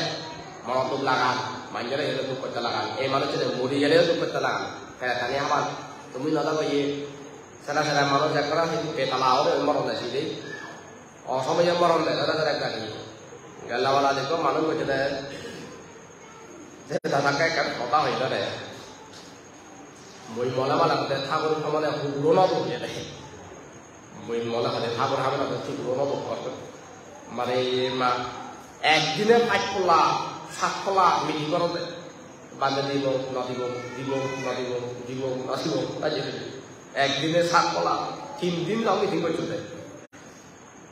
mono duk lagan, manjore yore duk hosto lagan. Ei manuchchune muri geleyo duk hosto lagan. Kere tani haban, tumi no jago ye. Sera sera manuj ekkore hi betala ore moron de sidi. Osomoye moron de, sera sera gadi. Gella bala dekko manuj gocche de. Jeda thakke ekkan hoda hoide de. Mui mone mone hoide thagur hamone huguro no dun ede. Mui mone hoide thagur hamone hoide huguro no dun. Mane ma ekdine pach polla, sat polla meeting gorode. Bande dibo, no dibo, dibo, no dibo, dibo, no dibo. Ekdine sat polla, tin din no meeting gocchonde.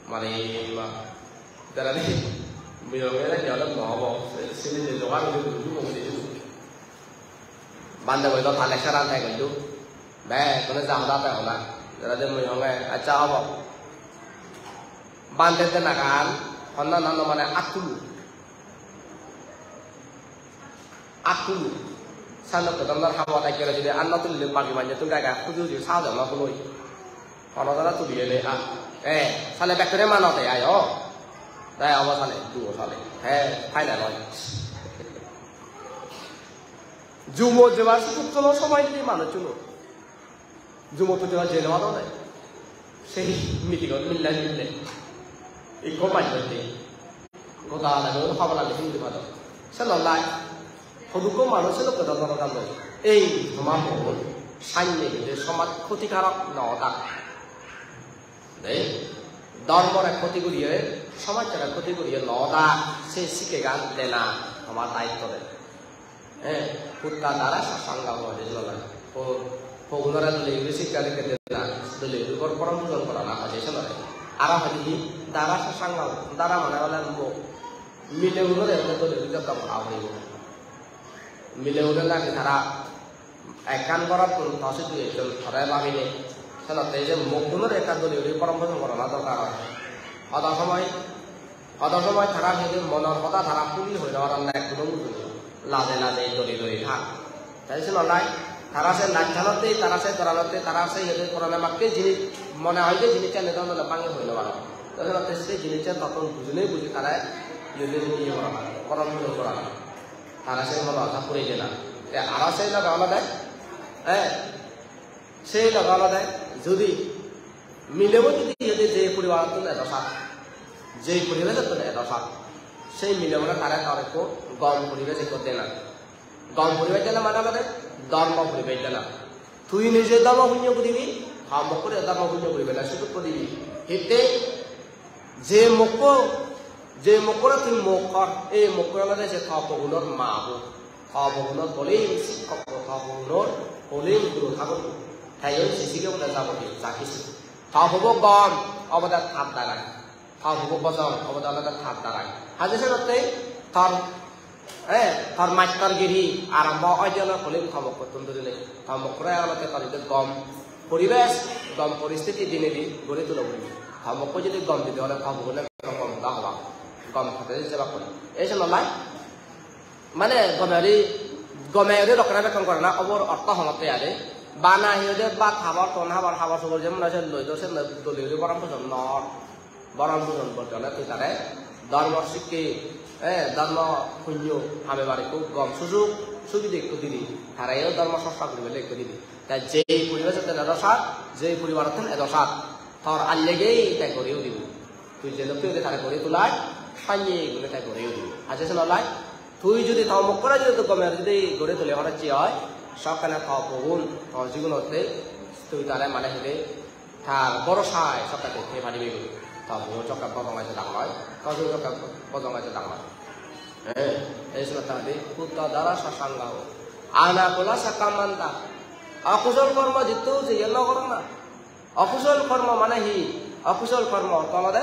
Mane ma, tara ni, mui olo mane jole no obo, sini je jogar guri guri guri guri. Bande goi do tale seran te goi do. Be, tole ja hoda te hoda. Tara de mui honge, accha obo. Bande de nagan, honna nano mane attulu. Attulu. Sando ke dondor habo tai kere jodi anno tulile bagi manje tun gai gai huju huju sa de no huloi. Hono dara tuli ele a. Eh, sale bekkere mano de ayo. Dai abo sale, duo sale. He, final oi. Jumo jebar sujog tono somoi di manuchchuno. Jumotto jora jei no padon de. Sei meeting-ot mille mille. Ikko manjor nei. Goda lage hobor lage hindi padon. Senollai. Hodukko manuj sedokke dor dor dor. Ei toma mon. Sanye gede somaj khotikarok no odak. Dei. Dhormore khoti guriye, somajjore khoti guriye no odak. Se sikkegan dena toma daitto de. Eh, putta dara sa sangha hoide senollai. Po, pogunore dole guri sikka dikke dena, dole guri gor poron pujon gorana hoide senollai. Aro hoide hi, dara sa sangha, dara mane ole mok. Milegunore dole guri jottong gora poribo. Milegune naki tara ekkan gorottun to sidu ekjon tore babine. Senotte je mokkunore ekka dole guri poron pujon gorana dorkar oi. Hoda somoi Hodo somoi tara hede monor hoda tara huli hoi no paron na ekkuno mujunge. Laje laje dori dori than. Te senollai tara se nachchanotte, tara se doranotte, tara se hede porane makke jinis mone hoi je jinissan edon dole bangi hoi no paron. Te senotte se jinissan tottun bujinei buji tara yede iye gorana, poron pujon gorana. Tara se mono hoda puri jena. Te aro se loge olode, eh, Sei loge olode judi milebo judi iyot je poribarottun edo sat, je poribejottun edo sat, sei milebore tare tor ekko gom poribesh ekko dena. Gom poribesh dena mane olode dhormo poribesh dena. Tui nije dhormo punyo guribi, to mokkore dhormo punyo guribele sujog guribi. Hitte je mokko, je mokkore tui mok hor, ei mokko olode se to pogunor ma bo. To pogunor holim sikkok, to pogunor holim guru thagor. Te oi se sige bole jabode ja hissu. To pobo gom obode tar darai. To pobo bojong obode olode tar darai. Haje senotte tor, eh, tor mastor giri arombo oide ole holim to mokkottun dhurinei. To mokkore olode tor ide gom poribesh, gom poristiti dinedi gori tulo guri. To mokko jodi gom dide ole to pogune gom hoda hoba. Gom hoda jebak guri. Ei senollai Mane gome guri, gome guri rokkona bekkon gorana obor ortho hongotte ade. Bana hi hoide bhat habor, ton habor, habor subor je mone hoy sen loi do, sen loi dole guri boron pojon nor. Boron pojon bojjone tui tare dhormo sikke, eh, dhormo punyo hamebar ekku gom sujog subide ekku dibi. Tareyo dhormo chorcha guribelle ekku dibi. Ta jei poribesottun edo sat, jei poribarottun edo sat, tor allegei te gori udibo. Tui je dokke guri tare gori tulai, sanye guri te gori udibo. Aje sen olai, tui judi to mokkore judi gome judi gori tuli parocche oi, sokkene to pogun, to jibunotte tui tare mane hide tar borosai sokke tui thei paribe guri. To pogun sokke bojong age dang noi, to jigun sokke bojong age dang noi. Eh, ei senotte hoide, putto dara sasanga ho. Anakula sakamanta. Okusol kormo jittu jeye no gorana. Okusol kormo mane hi? Okusol kormo ortho olode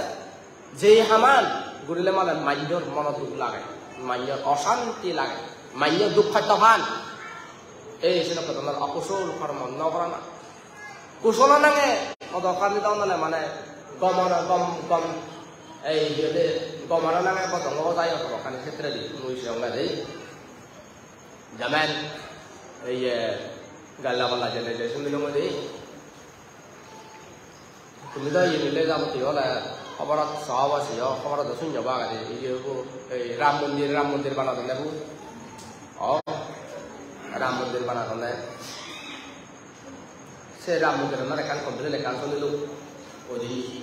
je haman gurile mane manjor monot duk lage, manjor osanti lage, manjor duk hosto pan. Ei sedokke dhoronor okusol kormo no gorana. Kusolo nange hodokkani dondole mane gomor gom gom ei iyede gomoro nange bodongo jai hodokkani khetredi mui seyonge dei. Jamen ei galla balla jene je suni dongodi. Tumi do iyeni le jaboti ole hoborot so obo siyo, hoborot do sunyo ba agede. Iye bu, ei Ram Mondir, Ram Mondir banadonne bu. O, Ram Mondir banadonne. Se Ram Mondir anor ekkan complain ekkan sunilung. Odi.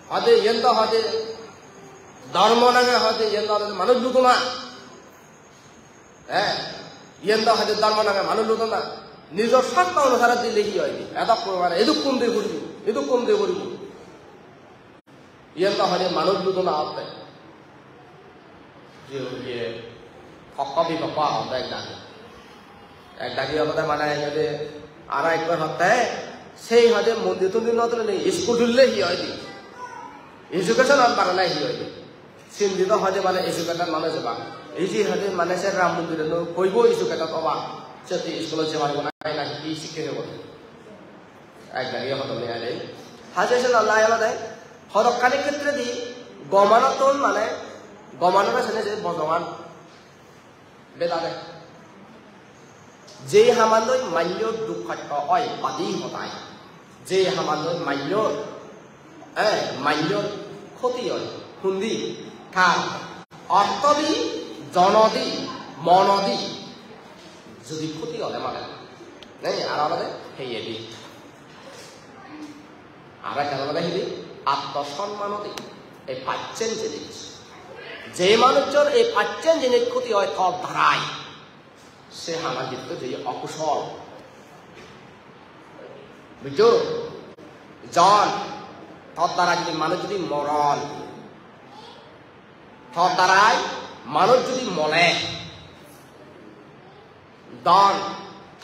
Hode iyen do hode dhormo nange hode iyen do hode manuj ludona. Eh, iyen do hoide dhormo nange manuj ludona. Nijor sartho onusare dile hi hoide? Edok mane edokkun de guribo, edokkun de guribo. Iyen do hoide manuj ludona otte. Je, je, pokko bipokko agonde ek dagi. Ek dagi olode mane hoide aro ekko hotte, sei hoide mondir tondir no tulinei school tulle hi hoide? Education an barale hi hoide? Sindi do hoide mane educated manuj obak. Ei je hoide mane se Ram Mondir no hoibo educated obak. Siyot school-ot jei paribo na, nahi hi sikke pebo? Ek dagi hodon nei ade. Haje se lallai olode hodokkani khetredi gomanottun mane gomanore sene se bojongan bedade. Je hamandoi manjor duk hosto oi badi hodai. Je hamandoi manjor, eh, manjor khoti oi. Hundi? Tar ortodi, jonodi, monodi. Judi khoti ole mane. Nei, aro olode heyedi. Aro ekkan olode hidi? Atmosomman odi. Ei pacchan jinis. Je manujor ei pacchan jinis khoti oi tor darai, se haman jitto je okusol. Bujjo? Jon, tor darai jodi manuj jodi moron, tor darai manuj jodi mole, dhon,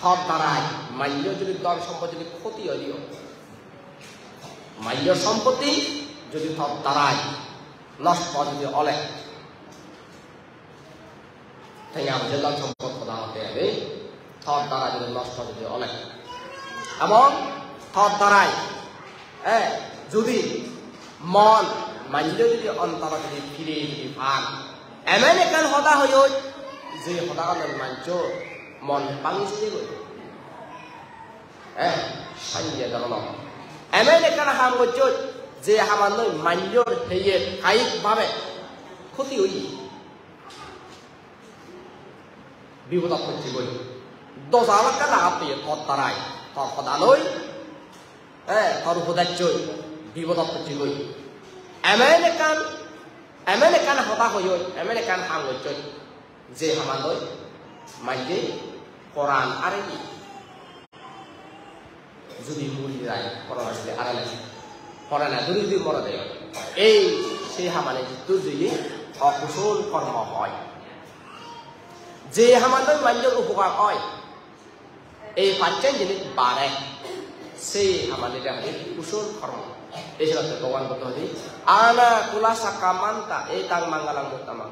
tor darai manjor jodi dhon sompotti jodi khoti oi diyo, manjor sompotti jodi tor darai nosto jodi ole, tenga poije dhon sompot hoda hotte ami, tor darai jodi nosto jodi ole, ebong tor darai Eh, judi mon manjore judi ontoro judi phire judi pan, emon ekkan hoda hoyoi, je hodaganoi manjor mon bhangi jeyegoi. Eh, sanye dhoronor. Emon ekkan ham gojjoi, je hamannoi manjor heye kayik bhabe khoti oye. Bipodot pocchegoi. Doja olakke lagat peye tor darai, tor hodanoi, eh, tor upodeccoi bipodot pocchegoi. Emon ekkan, emon ekkan hoda hoyoi, emon ekkan ham gojjoi, je hamanoi manje poran areye. Judi muri jai, porana judi arele, porana judi judi morede, ei se hamani jittur jeye okusol kormo hoi. Je hamani manjor upokar oi, ei pacchen jinis bare, se hamani hoide kusol kormo. Ei senotte Bhogoban Buddho hoide, "Anakula sakamanta, etang mangalam uttamam."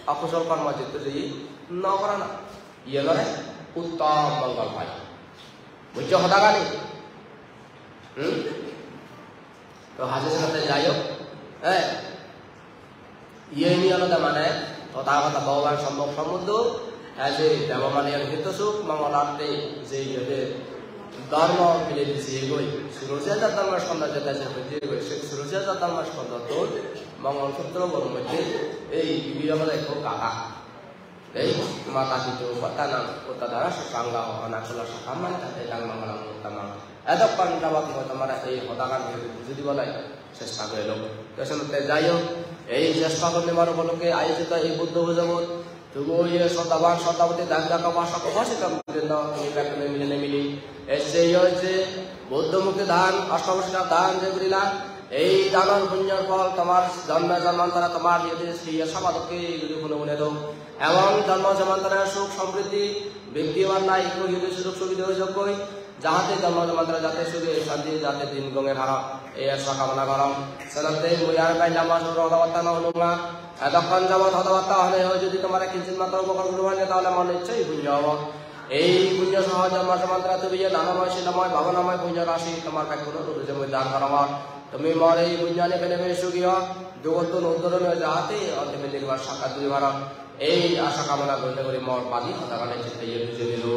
Okusol kormo jitto jeye no gorana. Iyenore uttom mongol hoi. Bujjo hodagani? Hmm? To haje senotte jai hok. Eh? Iyeni olode mane Tothagoto Bhogoban Sommok Sombuddho Te je debomaniyor hitto suk mongolatte je iye je dhormo bile bijeyegoi, Surojya Jadharma Skondho je deje bijeyegoi, se Surojya Jadharma Skondhottun Mongol Sutro bor moddhe ei ibe olode ekko gatha. Ei mata pitu upatthanam uttadara sukhañga hona kula sakhamma tate idang mangalam uttamam. Edokkon jabot mui tomare ei hodagan bujei dibolai chesta gorilung. To senotte jai hok, ei Jyeshtha purnimar upolokke ayojito ei Buddho pujobot tumiyo sroddhaban sroddhaboti dayok dayika upasok upasika brinda, tumi bekkune milinei mili ecche iye je Buddho murti dan, Ashtabhujika dan je gurila, ei danor punyor phol tomar jonme jonmantore tomar iye je iye soba dokke guri hune hune do. Ebong jonmo jonmantore suk somriddhi briddhi obar lai ekko iye je sujog subidha oi jokkoi, jahate jonmo jonmantore jate suge shanti jate din gonge paro, ei ecche kamona gorong. Senotte mui ar bej lamba sur hodabatta no holunga. Edokkon jabot hodabatta hone hoi jodi tomare kinchit matro upokar guri pare, tahole mor nischoi punyo obo. Ei punyo soho jonmo jonmantore tumi je nanamoy silamoy bhabanamoy punyo rasi tomar bekkunor uddije mui dan gorongor. Tumi mor ei punyani penei penei sugi o, dugottun uddoron oi jahate ontime nirban sakkat guri paro, ei asha kamona gurinei guri mor badi hodagani ecche iye bujei dilung.